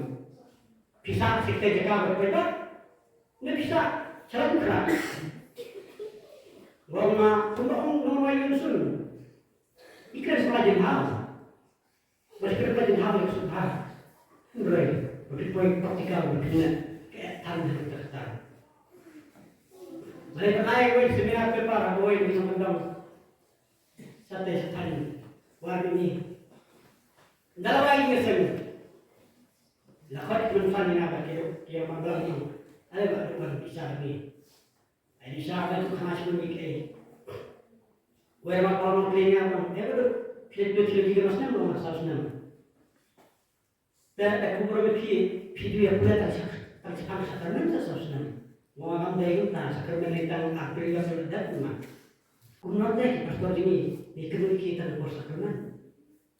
Phi sah sha ka jaka ba phi ba. Ne phi sah sha Laitumkhrah. Ngong ma kumba ong ngong ma yun sun. Ikra sha Laitumkhrah. Bad ki pynbeit ha ka sngewbha. Hynrei ba ki poi practical ba ki leh ka than ha ka kata. Balei ka ai wei seminar paper ha wei ki nongkyndong. Sa te sa than. Wa ni. Ynda la wai ki seng. La khot ki nongsan ïa nga ba ki ki ïa ma blang ni. Ai ba ki wan ki sa ni. Ai di sa ka tu khana shu ni ke. Wei ma pa ma kling ïa ma. Eh ba tu. Klik tu klik ki ma snem ma sa snem. Te, te kumno phi, phi ju ïa pule tang sa, tang sa, tang sa, tang sa, sa, sa, sa. Ngam dei kum ta, sakramen lei tang April la sa dat ma. Kumno te ki pastor jong ngi, ngi kynduh ki tang por sakramen.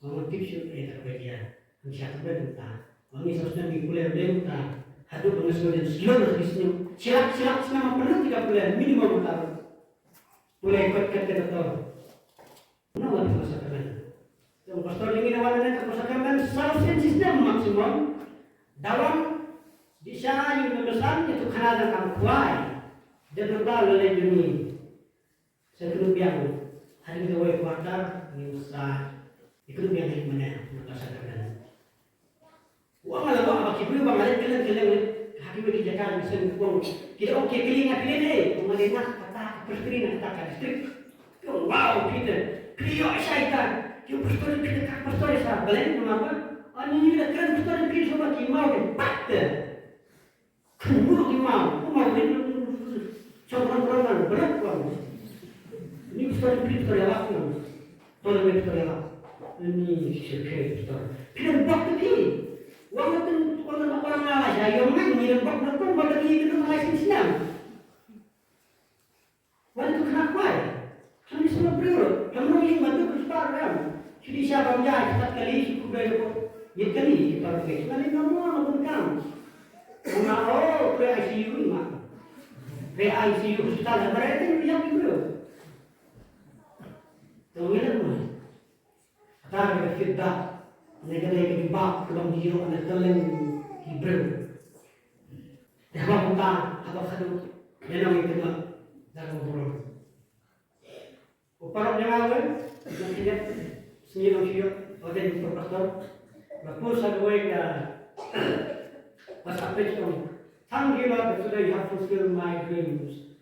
Ngam tip shuh eh tang ba ïa, ngi sakramen kum ta. Ngam ngi sa snem ngi pule lei kum ta. Haduh ba ngi sngewdon slow ngi sngewdon. Shilak, shilak snem ma pynlut ki ka pule minimum kum ta. Pule kot kot ka ta. Nang wan ka sakramen. Tang pastor jong ngi na wan na ka sakramen saw sien shisnem maximum. Dawan di sha ïa u nongsan ïa tu khana da kam khwai. Da nang da lei jong ngi. Sa kynduh biang. Hadien da wei quarter ngi sa. Ïa kynduh biang ïa mane na ka sakramen. Wa nga la ba ki briew ba nga leit kylleng kylleng ha kiwei ki jaka ki seng, ki ong, ki da ong, ki kylli nga, phi dei ne, nga dei na kata ka Presbyterian na kata ka district. Ki ong, wow, phi dei, phi ïoh shai ta, ki ong, pastor, phi dei ka pastor shai, balei namar ba ani ngi da kren pastor, phi shu ba ki maw ki pat te. Khun buru ki maw, ki maw ni. Shong rong rong nang, berat bang. Ni pastor, phi pastor ïalap nang. Tolong ni pastor ïalap. Ni shisha phi pastor. Phi dang bok te phi. Wa nga teng teng na orang ala sha ïong ngan, ngi dang bok na kum ba lagi kena ngai shisha. Wan tu kena kwai. Kami semua briew. Kami nong ïing ba tu ku spar ram. Shu di sha bam jai, sat kali, shu kubai ko. Yet kali, shu par kubai. Shu kali nong mo, nong bun kam. Nong ma, oh, kubai I C U ni ma. Kubai I C U hospital, ba rai tu ïa ki briew. Tong ïa mo. Kata ka feedback, ne ka dei ka jubab ka long ïoh na ka leng ki briew. Te haba kumta, haba khadduh, ïa nong ïa kynnoh da ka burom. U paralok jong nga, na khyndiat sngi nong shu ïoh ordain u pastor. Nga post ha kawei ka WhatsApp page, ong, "Thank you Lord that today you have fulfilled my dreams."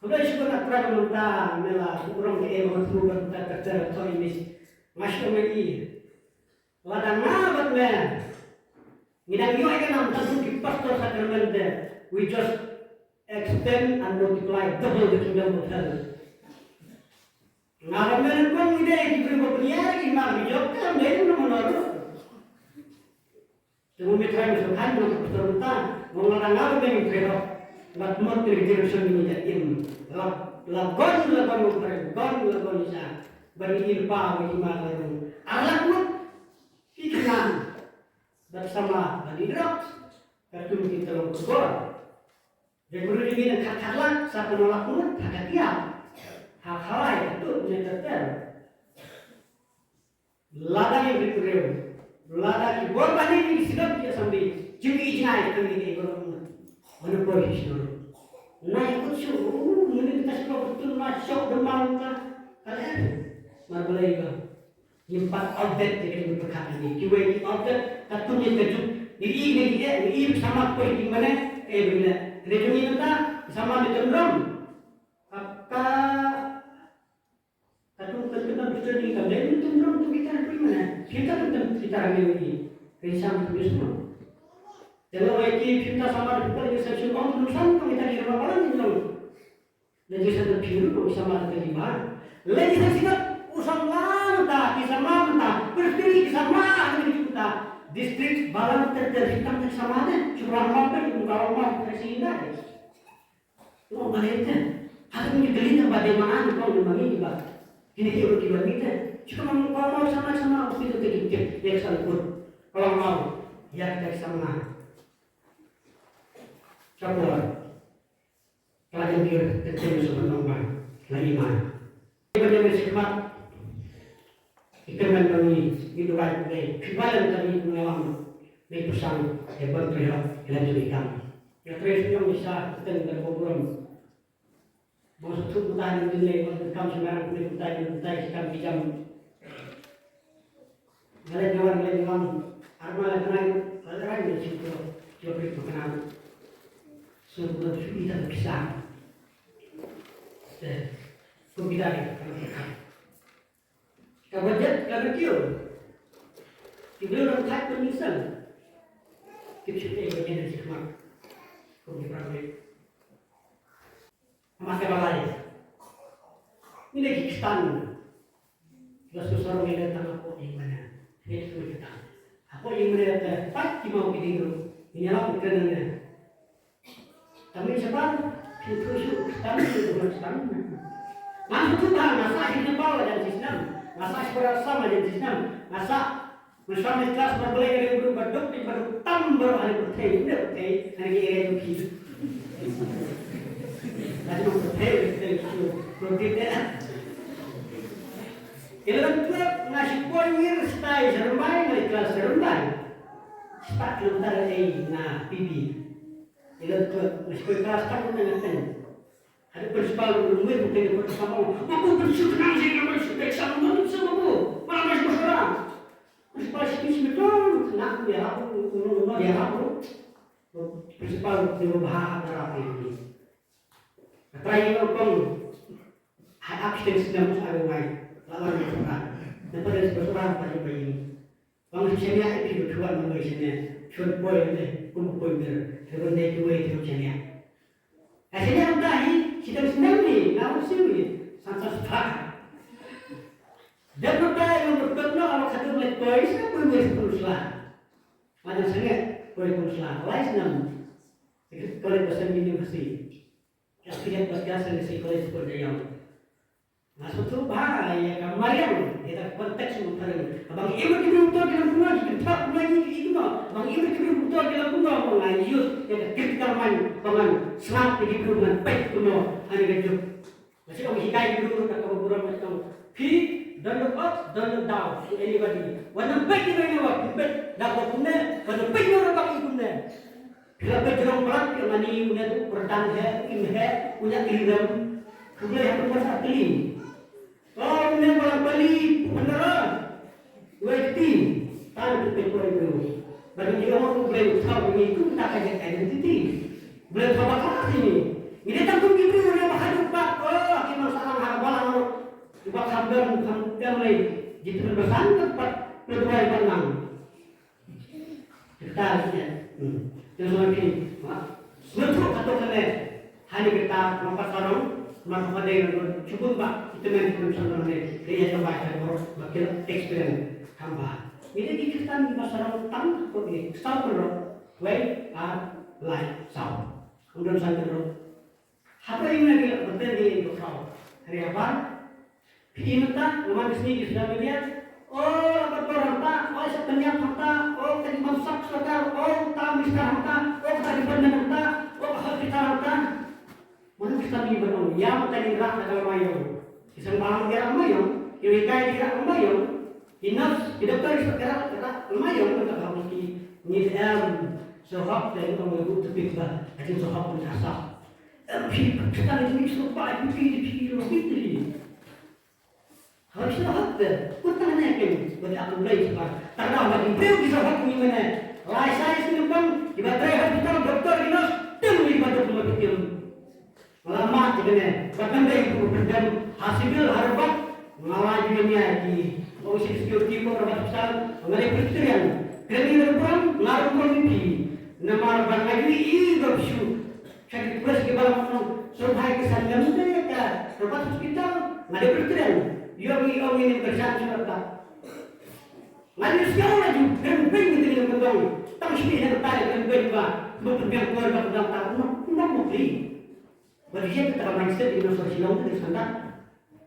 Khublei shibun Trai mynta me la burom kaei ba nga thmu bad mynta ka ter ka thok English. Nga shu ong ïa i, lada nga bad me ngi dang ïoh ïa ka nam tang ki pastor sakramen te, We just extend and multiply, double the kingdom of heaven. Nga ram men kong ide ki bri ba pniar ki mar bi jok kam dei no no. Te mo mi trai mo kan mo ko ta mo nga ram men trai no. Mat mot ki generation ni ja im. La la gon la gon mo trai gon la gon ja. Bani il pa mo ki mar la gon. Arlak mo ki kinan. Bad sama bani drugs. Ka tum ki telong kor. Dei bru jong ngi na khat khat lak, sa pynlong lak mut ha ka tiap. Ha khalai ka tuh ne ka ter. Lada ngi bri briew, lada ki bor ba ne ki sidok ki assembly, jong ki jngai ka ngi ki bor mut. Ono poi ki shnong. Nai kut shu, uh, muni kita shu betul na shok demam ka. Kalian, mar balai ka. Ngim pat outdated ïa ka jingpyrkhat ngi. Kiwei ki outdated, katto katne ka juk. Ngi i ngi i ngi i sama poi ki mane, eh, bine. Kane jong ngi mynta sama Milton Drum. Ka, ka, katto katne ka juk ni ka Milton Drum tu kita poi mane. Kita tu kita ni ni. Kane sama tu semua. Jangan lagi kita sama tu poi ni session on tu san tu kita di rumah orang ni. Lagi satu piru ko sama da lima. Lagi satu sida u sama mynta, ki sama mynta, perstri ki sama da lima. District balang ter ter hitam ter sama de. Cuba mau pe, cuba mau pe sini de. Mau balik de. Aku ni kali yang pada mana ni kau ni mami ni ba. Kini ki orang kiban ni de. Cuba mau mau sama sama aku tu ke ke ya sangkut. Kalau mau ya kita sama. Siapa? Ka la ïa phi, ka ktien sha ban ong ba la ïa ma. Ïa ban ïa ma shi khmat. Ki kyrmen ba ngi, ngi duwai khublei. Phi ba lem ka ngi kumne ong. Ngi pyrshang ïa ban trei hok ïa la jong i kam. Ïa trei sha ngi sha ka ktien ban ba burom. Ba shu thuk mynta ngi lei ban kam sha ngi kumne mynta ngi mynta shi kam ki jam. Nga leit nga wan, nga leit nga wan. Arma la kena, la kena ni shu tu, shu tu kena. Shu tu shu ita pisa. Te, tu kita ni, kena kita. Ka budget ka review. Ki briew nang thait pynmih seng. Ki shu te budget ni shu mak. Kum ki prang ni. Masa balai. Ngi dei ki Khristan. Ba shu sarong ïa lade tang hapoh ïing mane. Ngi dei ki Khristan. Hapoh ïing mane te pat ki maw ki dei ruh. Ngi ïalap ïa kane. Tang ngi shabar, phin khuh shuh Khristan, phin khuh Khristan. Nga shu khuh ba nga sah hi Nepal la jan shisnem. Nga sah Sri Assam la jan shisnem. Nga sah Mynshwa mynta klas ba Blei ka dei u briew ba duk, ba duk tam baroh ha pyrthei, ne pyrthei, ha ki area jong ki. Lada pyrthei, pyrthei, pyrthei, pyrthei. Eleven twelve nga shu poi wir stai sha Rymbai, nga klas sha Rymbai. Start kilometer ei nga P B. Eleven twelve nga shu poi klas tang tang tang. Ada principal ruh ngin mungkin ko sama. Aku bersyukur nang sih, aku bersyukur sama, sama aku. Malah masih bersyukur. Principal sini sini tu, nak dia aku, dia aku. Principal dia bahas darah ini. Try ngopong. Hai abstain sedang mus ada wai. Lawan bersyukur. Dapat dari bersyukur apa yang baik. Bang shisha ïa phi ba thuan ba shisha thuan poi ne kum poi mir. Thuan dei kiwei thuan shisha. Ka shisha mynta hi shisha snem ni na u siw ni san sa spa. Dep mynta ïa mynta no aba khadum leit poi shisha poi mir sepuluh sla. Madan sangeh poi pun sla lai snem. College ba snem university. Ka shisha ba ka shisha college pun da ïa. Nga sngewthuh bha ïa ka mariang ïa ka konteks u phareng. Haba ngi im ki briew to ki lam kumno ki kynthoh kumno ki ïohi kumno. Haba ngi im ki briew to ki lam kumno ba nga use ïa ka critical mind ba ngan sngap ïa ki briew ngan peit kumno ha ïa ka juk. Nga shu ong hikai ki briew kata ka burom nga shu ong phi don't look up, don't look down to anybody. Wat nang peit ïa ngi wat peit da ka kumne, wat nang peit ïa ngi ba ki kumne. Phi la peit jrong palat phi ong ani une u kyrdan he, u im he, u ñiah kli rem. Khublei ha pynban sa kli. O une ba la pali u pynara. Wei kti. Tan tu peit poi bru. Ba dang jrong u Blei u thaw ngi kum ta ka identity. Blei thaw ba ka ti ngi. Ngi dei tang kum ki bru ne ba haduh ba. O ki mang salang ha ba lang. Ba kham dam kham dam lei. Jitu ba sang ka pat. Ba dwai ba nang. Kita ni, hmm. Yang sama ni, ha? Sngewthuh Kita nampak sarong, maka pada yang bersyukur, Pak. Itu yang kita bisa mengenai. Dia yang terbaik, yang baru, makin experience, tambah. Ini di kita ni, Pak, sarong, tang, kok ni, satu, roh. Wei, ar, lai, saw. Kemudian satu, roh. Haba ïa nga ki la bteng ïa ka khaw. Hynrei haba phi mynta, nga man ka sngi ki social media, o, ka doktor hangta, o, sa pynïap hangta, o, ka jingbamsap sorkar, o, uta u minister hangta, o, ka department hangta, o, ka hospital hangta. Mano ki sa ngi ban ong ïa ka, ngi rah da ka lama ïong. Ki seng bang ki rah lama ïong, ki hikai ki rah lama ïong, ki nurse, ki doktor ki rah, rah lama ïong, ka haba ki ngi em. Shu hok te ong, ngi buh tpit ba ka jingshu hok ka sap. Em, phi, phi, phi, phi, phi, phi, phi, phi, phi, phi, phi, phi. Haba phi shu hok te, kut tang ne ken, ba te aku blei shu hok. Tang da ba ki briew ki shu hok ni mane. Lai sai shu nyngkong, kiba trei hospital, doktor, ki nurse, tang kiba doktor, kiba doktor. Nga la mad ïa kane, bad ngan dei u pyndem ha civil ha riewbat, nga la ju ïa ki. Nga u security ko riewbat, nga dei Presbyterian. Kren ïa ka burom, nga ruh burom ïa phi. Namar ba nga ju ïohi ba shu, sha ki press kiba la ong, sngewbha ïa ki san lem te ka riewbat hospital, nga dei Presbyterian. Ïoh ngi ong ngi nym kyrshan shuh ta. Nga ju sngew, nga ju kren beiñ ïa kane ka kyndong. Tang shi ne ka ta ïa kren beiñ ba, ba pynbiang por ba ka dang ta, kumno, kumno, kumno. Ba dei ïa kata ka mindset ïa ki nongshong shnong ki sngewthuh.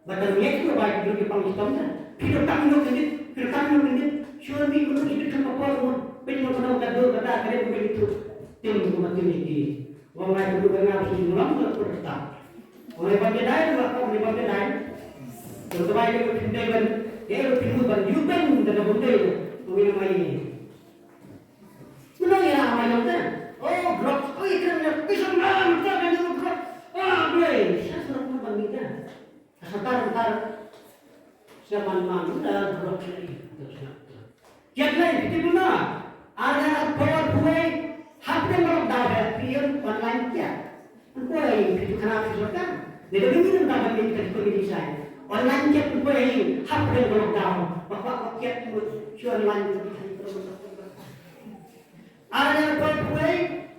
Ba dang ïa ki ba ki briew ki pang shitom te. Phi donkam ïa u kyndit, phi donkam ïa u kyndit. Sure me, u nongshong shnong ka por mo. Phi nongshong shnong ka dur kata ka dei u kyndit tu. Tim u ma tim ïa ki. Wa ngai tu ka nga shu nong ka por ta. Wa ngai ba ke dai, wa ko ni ba ke dai. Ko ka bai ka phin dei ban, ke ka phin ban yu ban da ka bun dei. Ko ni mai ni. Kumno ïa la ma ïong te? Oh, drugs. Oh, ïa kren ïa, ïa, sngewbha, sngewbha, sngewbha, drugs. Ah, blei, sha sngewbha ban ïa. Ka satar, satar. Sha man man, eh, drugs ïa, ïa, sngewbha. Ïa, blei, phi tip kumno? Ar hajar arphew arphew wei, hapdeng ka lockdown, eh, phi ïoh online ïa. Pynpoi ïa phi tu khana phi sorkar. Lada phi ïoh da ban ïa ka pynpoi ïa. Online ïa pynpoi hapdeng ka lockdown. Ba kwah kwah ïa phi shu online ïa phi. Ar hajar arphew wei,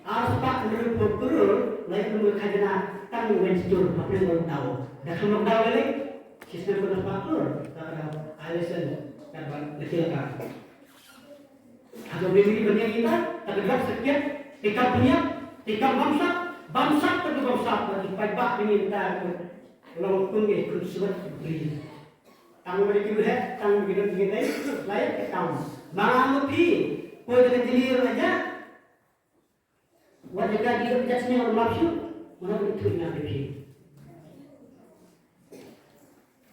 ar spah hynriewphew klur, la ïoh ka khajna tang wei stur hapdeng ka lockdown. Da ka lockdown lei, shisnem ka spah klur, ka, ka, ka lesen, ka ban lesen ka. Hato bini ban ïa ita, ta ka drop sakit, tika pynïap, tika bamsap, bamsap ta ka bamsap, ta ki paidbah bini ita, long tung ïa kun suwat bri. Tang ba ki heh, tang ba ki don ki dei, lai ka kam. Ma nga phi, poi da ka jingïaid aja. Wat jaka ki don ka jingïaid map shu, mana ba ki thuh na phi.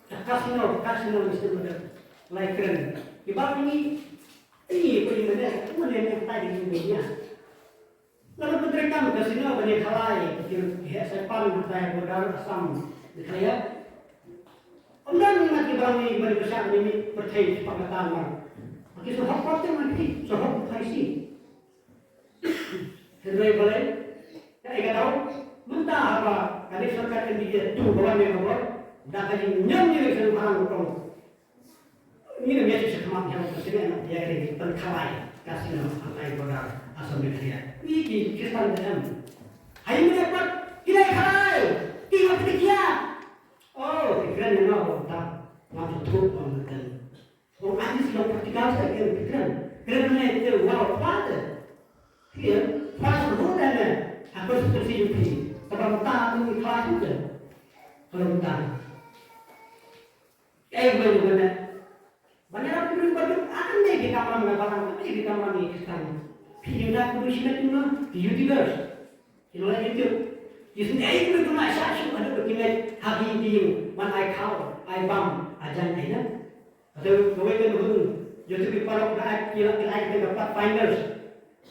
Ka casino, casino ni sdang da lai kren. Ki ba ni, ni ko ni mane, ko ni ne tai ni ni ya. Lada pyntrei kam casino ba ni khalai, ki heh Saipan, tai border Assam, ni khalai ya. Ym don ni mat ki ba ni ba ni ba shah ni ni pyrthei Pakistan ba. Ki su hok kot te man ki, su hok khai si. Hynrei balei, kaei ka daw, mynta haba kane sorkar N D A two ba wan ïa ka bor, da ka jingñion ïa ka seng bhalang kong. Ngi nym ïa shu khmat ïa ka seng ïa ka ri pynkhawai ka seng Assam Meghalaya. Ngi ki Khristan te em. Hai mynta pat ki dei khawai, ki ma pynkhia. Oh, ki kren ïa nga ba ta, nga tu tu ong ka. Ong, ani shu long practical sa, kren, kren. Kren ne te, wow, pha te. Kren, pha shu ru ne ne. Ha ko shu si ju phi. Kaba mynta tu ni class tu te. Kaba mynta. Eh, gue juga ne. Banyak orang tu baru, ah, kan dei ki kamram na balang, kan dei ki kamram ni Khristan. Phi ïa na ku shi na tu na, phi ïa ti ber. Ki nonglait YouTube. Ki sngew ai kumno kumno sha shu haduh ba kin leit ha ki ïing ki ïing ban ai khaw, ai bam, ai jan ai na. Hato kawei ka hun YouTube ki paralok da ai ki la ki ai ka Pathfinders.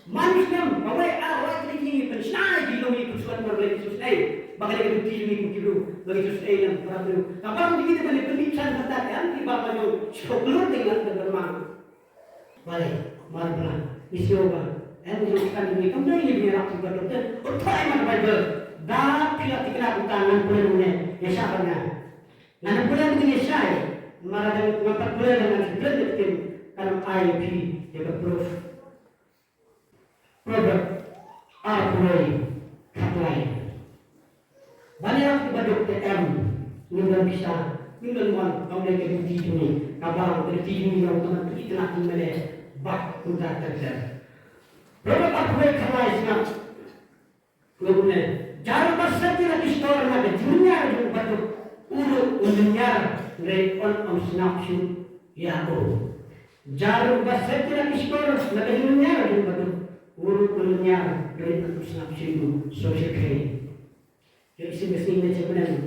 Man snem kawei ar lai ki ïing ki pynshna ïa ki lum ïa ki suan ban leit ki susnei. Ba ka dei ka duty jong ki kum ki briew ba ki susnei na para briew. Ka bam jong ki te ban leit pynlip san kata ka am ki ba ka jong shu klur te ngan ban ban mang. Balei, mar bla, ngi sngew ba em ngi long stan ngi kam dei ngi bniah lak sha ka doktor. Utai mar Baibl. Da phi la thikna uta ngan pule ngi ïa shah ban ngan. Ngan pule ngi ïa shah. Mar da ngan pat pule ngan shu pule ngi kin kan ai phi ïa ka proof. Proverb arphew wei khatlai. Ban ïarap ïa ki baduk te em, ngim don pisa, ngim don mon, kam dei ka duty jong ngi, kaba ka duty jong ngi ka long ban pyni ïa ki khynnah jong ngi lane bad kumta ter ter. Proverb arphew wei khatlai sngap. Ngi kumne, jar ba set ïa la ki shkor na ka jingïar jong u baduk, u ruh un lynñiar, hynrei un ym sngap shuh ïa u. Jar ba set ïa la ki shkor na ka jingïar jong u baduk, u ruh un lynñiar, hynrei un ym sngap shuh ïa u. Sngewsih. Ïa ki sien ka sngi ne sien ka bneng,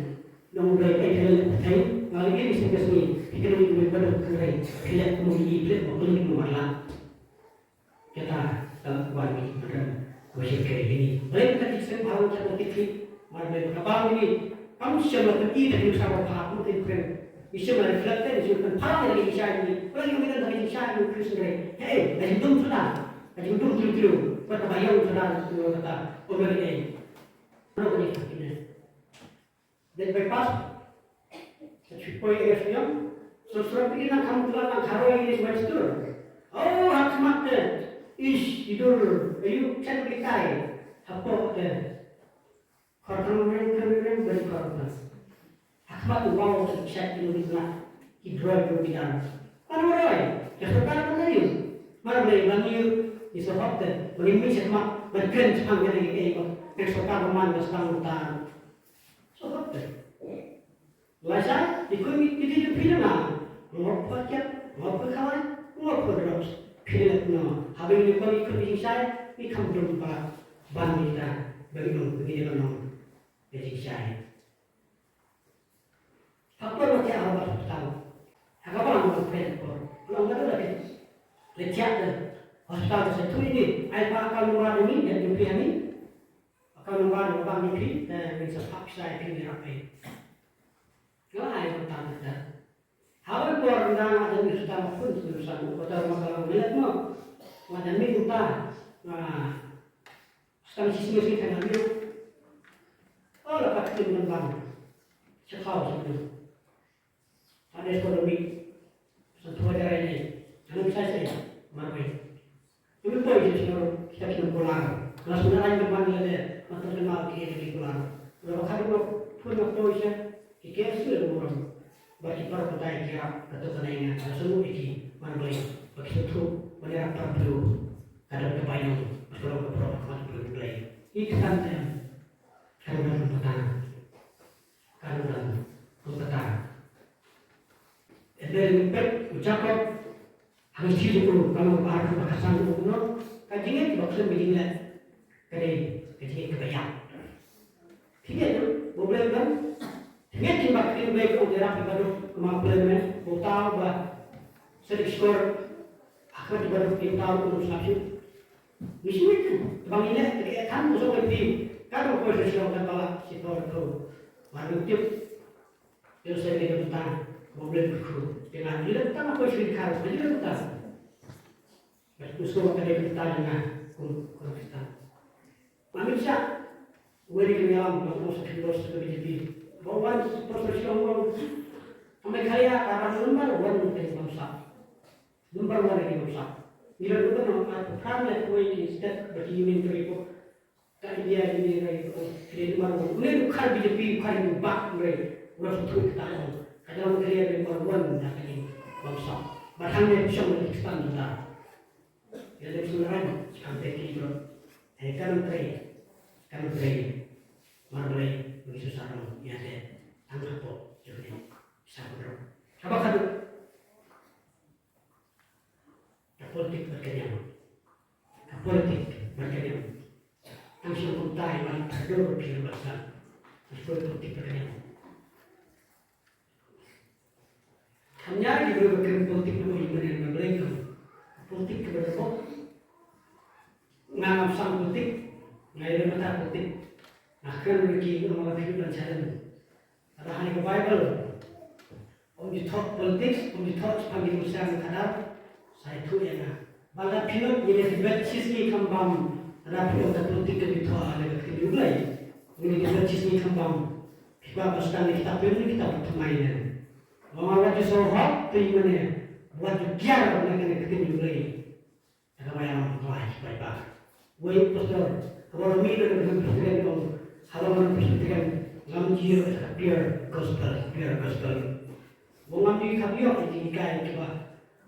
nong U Blei ka ai kylliang ïa phi, nga ïa ki sien ka sngi, phi kylliang ïa u baduk hynrei phi leh kumno ïa phi leh ba kylliang ïa u marlat. Kata ka la wan ki kren ba sien ka ïa ni. Blei ka ki sien ba hang ka ki ki mar Blei ka ba ni kam sien la ki da ki sa ba pha kum ki kren. Ni sien la reflect ni sien kan pha ïa ki sha ni. Blei ka mi kan da ki sha ni Khrist ni. Hey, ka jingdum suda. Ka jingdum tu tu. Ba ka ba yang suda tu kata. O Blei ni. Ano ka ni ka ni. Dei bypass. Ka shu poi area shu ïam. So sura phi nang kham tla nang kharoi ïa ka stur. Oh, ha khmat te. Ish, idur. Ayu, chat ki kai. Hapoh te. Khor kham reng kham reng beri khor kham. Ha khmat tu wow te chat ki nang ki droi ki dar. Kan roi. Ka sorkar kan ayu. Mar blei ban yu. Iso hop te. Beri mi chat mak. Ban kren chapang kene ki ei bak. Ka sorkar ban man ban stang utar. So hop te. Lashai, i khun i, i, i, phi na, ngop pha kiat, ngop pha khawai, ngop pha drugs. Phi na no, ha ba ngi khun i khun i jingshai, i kham dum ba, ban ni ta, ba ngi no, ba ngi no, ba jingshai. Hapor ma tia ha ba hospital. Ha ka ba no phe por. Long ka la ke. Le tia de. Hospital se tu ni, ai pa ka no ma ni, ya ni phi ni. Ka no ma no ba ni phi, eh, ngi sa phak shai phi ni rap ai. Nga ai ko ta ta. Hawei por nda nga dang ista ma phun tu sa ko ta ma ka ngi let mo. Nga dang ni ta. Nga stam si si si ta ngi. Oh, la pat kin ban ban. Sa kau sa ni. Ane ko mi. Sa tu aja ini. Anu bisa saya. Marwei. Ym poi sha shnong kita ki nongkular. Nga sngewbha ban leh leh, nga tang kynmaw ki ïa ki kular. Nga ba khadduh nga phone nga poi sha ki K S U ïa ka burom. Bad ki paralok batai ki ïarap, kato ka nai nga, nga sngewbha ïa ki, ban Blei, ba ki sngewthuh ban ïarap para briew. Ka don ka bainong, bad ka don ka burom ha khmat u Blei. Ïa ki kyrdan te em. Ka don ka kata. Ka don ka kata. Ynda u peit u Jakob, Hangta jong u, ka long ba ar ba ka san u no, ka jingngeit ba khlem ba jingleh. Ka dei ka jingngeit kaba ïap. Ki ngeit ba U Blei u don. Ki ngeit ba ki Blei u ïarap ïa baduk, kumba U Blei u mut, ba uta uba sa dei shkor, ha ka baduk ïa uta u ym sngap shuh. Ngi sngewthuh, ba ngi leh, te ka ïa than, u sngewthuh, ka dei u poi sha shnong, ka ba la, shi por to. Ba ngi tip. Ïa, sa ïa ka bynta ba U Blei u kyrkhu. Te nga ïa ka bynta nga poi sha ri Khar, ïa ka bynta. Bad u sngewbha ka dei ka bynta jong nga kum, kum Khristan. Nga mih sha wei ka ïalam, nga ong sa khyndiat sa ka B J P. Ba wan sa por sa sha ong. Ka Meghalaya ka ram number one ka jong bamsap. Number one ka jong bamsap. Ngi la number one, nga pyrkhat leh wei ki state ba ki union territory. Ka India, India, India, India, number one. Une u khar B J P, u khar u bak, une, u la shu thuh kita ong. Ka jong India number one, na ka jing bamsap. Ba thang ne pishong ne Pakistan juda. Ya le pishong ran, kam te ki bro. Eh, kan tre, kan tre. Mar bre, ngi susah ro, ya te. Ang hapo, jong ne. Sa bro. Haba khadu. Ka politik bad ka niam. Ka politik bad ka niam. Tang shu kumta ïa ma ka dur ki ru bad ka. Ka politik bad ka niam. Kam ïa ki ru bad ka politik na ïa ma ne ma Blei ka. Politik ka bad ka. Nga ngam sang politik. Nga ïa ma ta politik. Nga kren ru ki ru ma ka phi ban challenge. Lada ha ka Baibl. Ym ju thoh politics, ym ju thoh shaphang ki nongshong khadar, sa ïathuh ïa nga. Ba lada phi nud ïa ka debate shisngi kham bam, lada phi nud ka politics ka ju thoh ha ka ktien U Blei. Ïa ka debate shisngi kham bam. Phi kwah ban sdang ïa kita phi nud ïa kita ba thymmai ne. Ba nga wat ju sngewhok te ïa mane, wat ju kiar na ka ktien U Blei. Ka ba ïa ong ba ïa ba. Wei pastor, haba ong mih na ka Presbyterian ong, haba ong Presbyterian, Ngam ju ïoh ka pure gospel, pure gospel. Wa ngam ju kham ïoh ïa ki hikai kiba,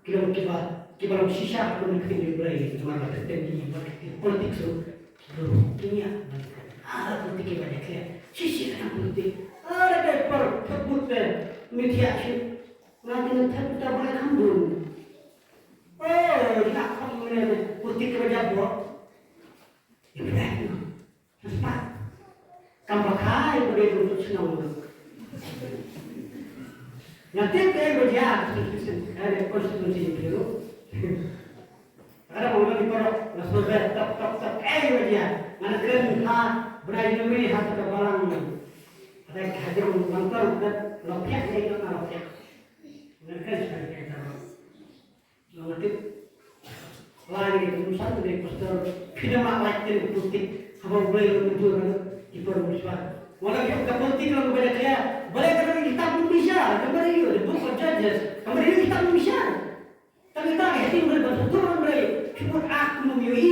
ki long kiba, kiba long shisha ha ka ktien U Blei, namar ba teng teng ki ba ki politics ruh, ruh ki ngiah. Ah, politik kiba jakhlia. Shisha ka politik. Ah, da ka por thebut te, media shi. Nga kena thep ta ba kham bun. Oh, ina kham ne politik kiba jakhlia. Ïa phi ïa phi. Nampak. Kam ba khai ba dei ruh shnong. Nga tip dei ba jia, eh, konstituensi phi ruh. Kadang orang di Korok, nga suruh tok, tok, tok, eh, ba jia. Nga nak kren ha, bnai Januari ha, ka balang. Ada ka jong langkor, ka lopiak, eh, ka lopiak. Nga kren sekali, eh, Nga tip. Lai ni kum san ni pastor, phi da mah lai kin politik, haba U Blei u mynjur ki por munisipal. Wala ki ka politik la ba jakhlia, balei ka dei kitab pynbishar, ka dei the book of Judges, ka dei kitab pynbishar. Tang kita ka hati U Blei ba satu U Blei, ki buh ak kum ïohi.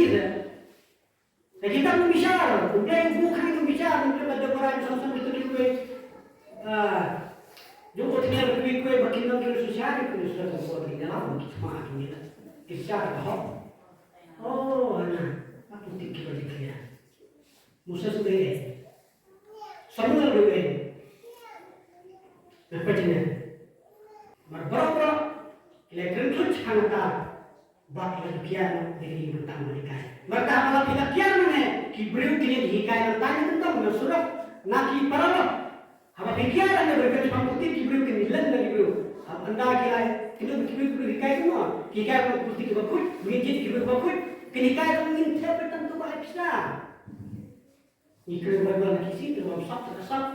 Ka kitab pynbishar, U Blei u buh ha kitab pynbishar, U Blei ba da para samsam kitu kitu. Ah, jong ko tengah kitu kitu ba kin nang kitu susah kitu susah ko ko ni dalam kitu mah kitu ni. Bishar ba hok. Oh, ana, aku tik kitu dia. Musa sudah ya. Samuel dei. Namar ba jingeh. Namar baroh baroh ki la kren khlem shah kata. Bad la ju kiar noh da kine ki bynta ba hikai. Namar kata ba la phi la kiar noh ne ki briew kin ïa hikai nangta na kyntong na surok na ki paralok. Haba phi kiar noh ne briew kin shah kata ki briew kin len na ki briew. Haba ynda ki la kin ïa ki briew ki briew hikai noh. Ki hikai noh ki briew kiba khuid, ngin jied ki briew kiba khuid. Kin hikai noh ngin thep tang tu ba ai pisa. Ngi kren Baibl na ki sngi, kren ba sap, ka sap.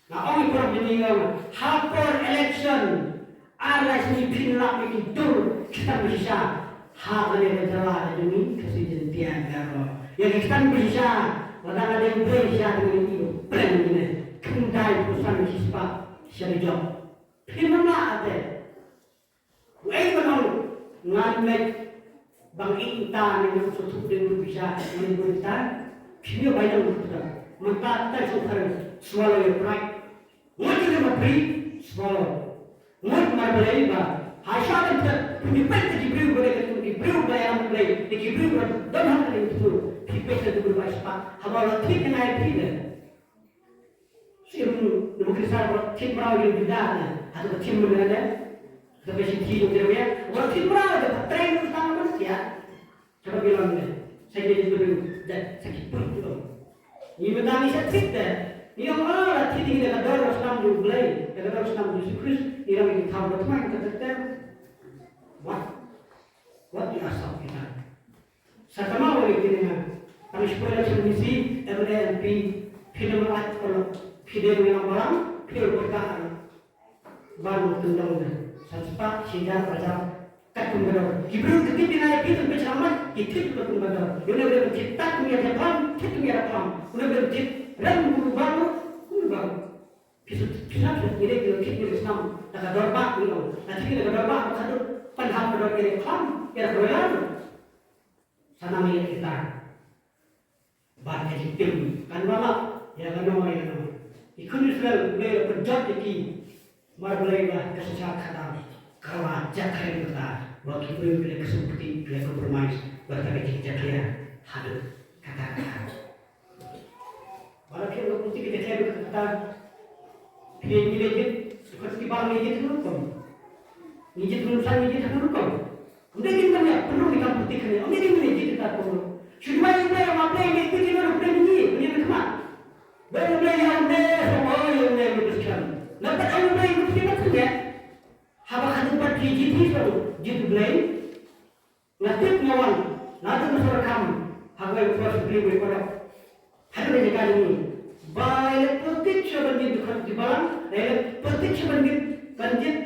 Nga ong ïa phi, ngi ong ha por election, ar lai sngi phin lap ïa ki dur, ki tang shisha. Ha kane ka jylla ka jong ngi, ka Khasi Jaiñtia Garo. Ïa ki tang shisha, lada nga dei Blei shisha, dei ngi ïa pynlong ngi ne. Khyndai phew san shispah sha ki jop. Phin ym lah te. Wei ban ong ngan leit bang ïa ta ne ngan shu thuh dei ruh bisha ne ruh ta. Phi ïoh bai dang ruh ta. Mynta ta shu khareng swallow your pride. Ngut ïa ma pri swallow. Ngut mar Blei ba ha sha ban ta phi peit ki briew ba dei ki briew ba ïa ma Blei ki briew ba don ha ka dei tu phi peit ki briew ba spa haba la thik ngai phi ne. Sim, nabo ki sa ba thim mraw ïa Juda ne. Hato ba thim mraw ne. Hato ba shi thim mraw ne. Ba thim mraw ne ba trei nang tang ba sia. Hato ba bilang ne. Sa ki thim mraw ne. Sa ki pun tu. Ni mynta ni sa thik de. Ni ong ah la thik ni da ka dor snam ju Blei. Da ka dor snam Jisu Khrist. Ni ong ni tham ba tmai ka ter. What? What you are talking about? Sa tama wali kine nga. Tang shipoi election misi, M L A, M P, phi dang lat ko, phi dang nga balang, phi dang berkah. Ban mo tendang na. Sa sepak, shijar, pajar, kat kum gador. Ki briew ki tip ina phi tum pechang mat, ki tip kum gador. Yune briew ki tak kum ya japam, tip kum ya rapam. Yune briew ki ram kum baru, kum baru. Phi sut, phi sut, ine ki tip ki snam, ta ka dor bak ni ong. Ta tip ki ta ka dor bak, ka dor, pan hap ka dor ine klam, ya ka dor. Sa nang ïa kita. Bad ka jingtim kan ba lah ïa kano ïa kano. I khun Israel Blei la pynjot ïa ki. Mar Blei ba ka shisha khadar ka la jakhlia kata ba ki briew ki la ksumpti ki la compromise ba ka jingjakhlia haduh kata kata. Ba la phi la kumti ka jakhlia haduh kata. Phi ngi la jied ka ti ba ngi jied rukom. Ngi jied rukom sa ngi jied rukom. Ym dei ngin ban ïa pynrung ïa ka politik kane, ym dei ngin ban ïa jied ïa ka pynrung. Shu duwai ïa U Blei, ïa U Blei, ïa U Blei, ïa U Blei, ïa U Blei, ïa U Blei. Lap ïa U Blei, ïa U Blei, ïa U Blei. Haba khatduh pat phi jied hi sha U Blei. Nga tip nga wan, nga tip nga sngewkam ha kawei ka por sha U Blei, U Blei. Hadien ka jaka jong ngi ba ïaleh politik sha ban jied dkhot ki balang, ïaleh politik sha ban jied, ban jied.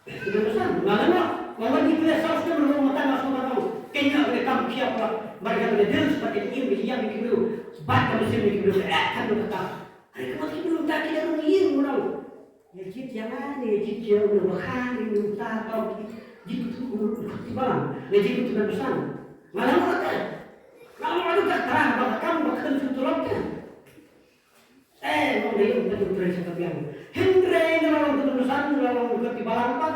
Nga la noh, nga wan ki pule sawstem ruh mynta nga sngewbha tang. Kynja ka kam khia pla, mar ka dil spat ka ïing ka ïang ki briew, bad ka mynsiem ki briew, eh, kan kata. Are ka mut ki briew ta ki la rung ïing mynta. Ïa jied ïa nga ne ïa jied ïa u bakhan ne u ta tau ki jied u tu u khot ki balang ne jied u tu ban pynsan. Nga la ong kata. Nga la ong kata tang ba ka kam ba khlem shu tulop te. Eh, ong dei ong ka tu trei sa ka biang. Hynrei na long ka tu san, na long ka ti balang pat.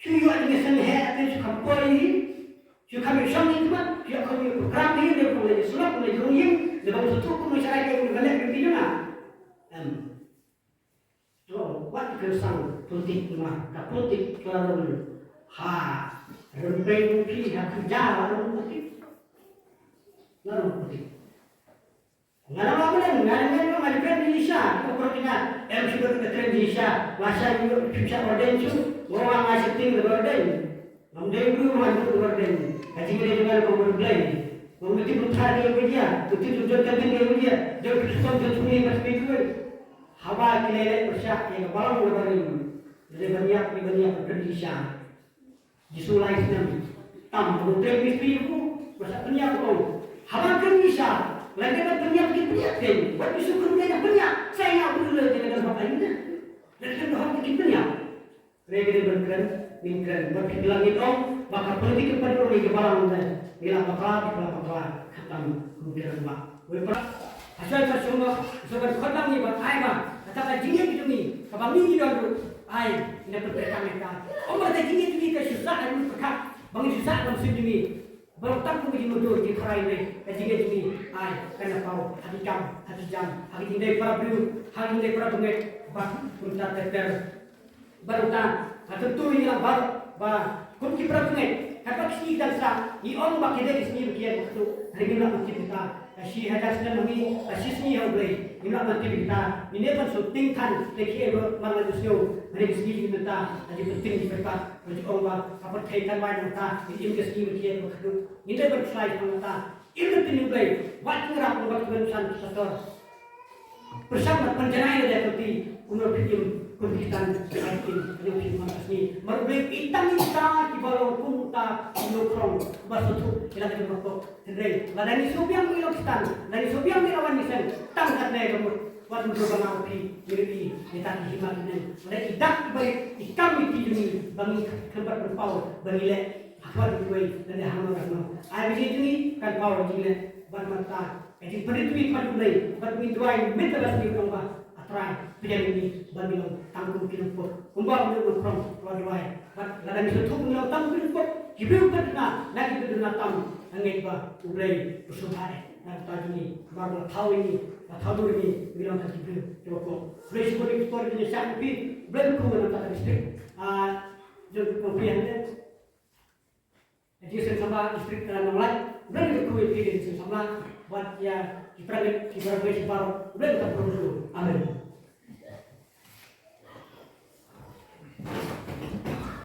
Shu ïoh jingïaseng heh te shu kham poi hi. Shu kham ïashong hi khmat, shu ïoh kham ïoh program hi, ne bang leit shlok, ne jrong ïing, ne bang shu tuh kum sharai ka ïing ka leh ka ti jong nga. Em. To, wat ka sang politik ma, ka politik ka long ha, rem pei phi ha khynja ha rem politik. La rem politik. Nga la ma blen, nga la ngan ma, nga la kren English sha, ka pro tinga, em shu ka kren English sha, ma sha yu, shu sha ordain shu, ngo wa nga shifting the ordain. Ngam dei bru ma yu the ordain. Ka jingdei jong nga ko bru blei. Ngam mesti putar ke media, mesti jujur ke media, jujur ke sum jujur ni mas media. Haba ki lei lei pyrshah ïa ka balang ka barim. Lei ban ïap, lei ban ïap, kren English sha. Jisu lai snem. Tam, ka trei mistri ku, masa pynïap ku. Haba kren English sha, lada ka pynïap ki pynïap kein. Wat Jisu kren kein pynïap. Sa ïa u le jeng dan hok ain na. Lada kren hok ki pynïap. Re kren ban kren, ngin kren. Wat ki bilang ngin ong, ba ka politik ka pynrung ïa ka balang ne. Ngi la bakla, ngi la bakla. Khatam, kum kren ba. Wei pra. Asal ka suma, suma khot lang ïa ba ai ba. Kata ka jingïeit jong ngi, kaba ngi ngi don ruh. Ai, ina pynpekam ïa ka. Ong ba ka jingïeit jong ngi ka shu sah, ai, pynpekam. Ba ngi shu sah, ba ngi shu jong ngi. Baroh tam kum ka jingmudui, jingkhurai ne, ka jingïeit jong ngi. Ai, kan ïa paw, ha ki kam, ha ki jam, ha ki jingdei para briew, ha ki jingdei para bangeit, ba kumta ter ter. Bad uta, nga kyntu ïa ngi lang baroh, ba kum ki para bangeit, katba ki sngi ki dang sah, ngi ong ba ki dei ki sngi ba ki ïa kyntu, hynrei ngim lah ban tip kita. Ka shi hajar snem ha ngi, ka shi sngi ha U Blei, ngim lah ban tip kita. Ngin dei ban sngewthuh tang, te ki ïa ba mar la ju sngew, hynrei ki sngi ki mynta, ka jingpyntip ki paidbah, ka jingong ba, ka pyrthei kan wai nangta, ngin im ka sngi ba ki ïa kyntu. Ngin dei ban khlaiñ nangta, im na pynïeng Blei, wat ngi rap ngi wat ngi ban san ki pastor. Pyrshang ban pynjanai ïa ka ti, kumno phi im, kum phi tan, phi im, ïa phi man ka sngi. Mar Blei i tang i ta, ki ba long kum ta, ki long krong, ba sothu, ïa la ka jong ka pok. Hynrei, lada ngi shu biang ngi long ki tan, lada ngi shu biang ngi la wan ngi seng, tang katne ka mut, wat ngi ba ngau phi, ngi ri, ngi ta ki hima ki neng. Lada i dak i ba i kam i ti jong ngi, ba ngi khlem pat pynpaw, ba ngi leh, ha khmat ngi wei, lada hangno hangno. Ai ba ngi jong ngi, kan paw ngi leh, ban mata, Ka jingpynrit jong ngi ha U Blei, bad ngi duwai mynta ka sngi, U Trai, pdiang ïa ngi ban ngi long tang kum ki nongpop. Kumba U Blei u ong, u ong duwai. Bad lada ngi sngewthuh ngi long tang kum ki nongpop, ki briew ba duna, na ki ba duna tam, nga ngeit ba U Blei u sngewbha eh na ka bynta jong ngi, ba la thaw ïa ngi, la thaw dur ïa ngi, ngi long tang ki briew kiba pop. Blei shibun ïa ki por ki ngi shah ïa phi, Blei u kyrkhu na ka bynta ka district. Ah, jong ka phi hangne. Ka jingseng samla district ka Nonglait, Blei u kyrkhu ïa phi ka jingseng samla, bad ïa ki para bangeit, ki para bangeit baroh, Blei u kyrkhu.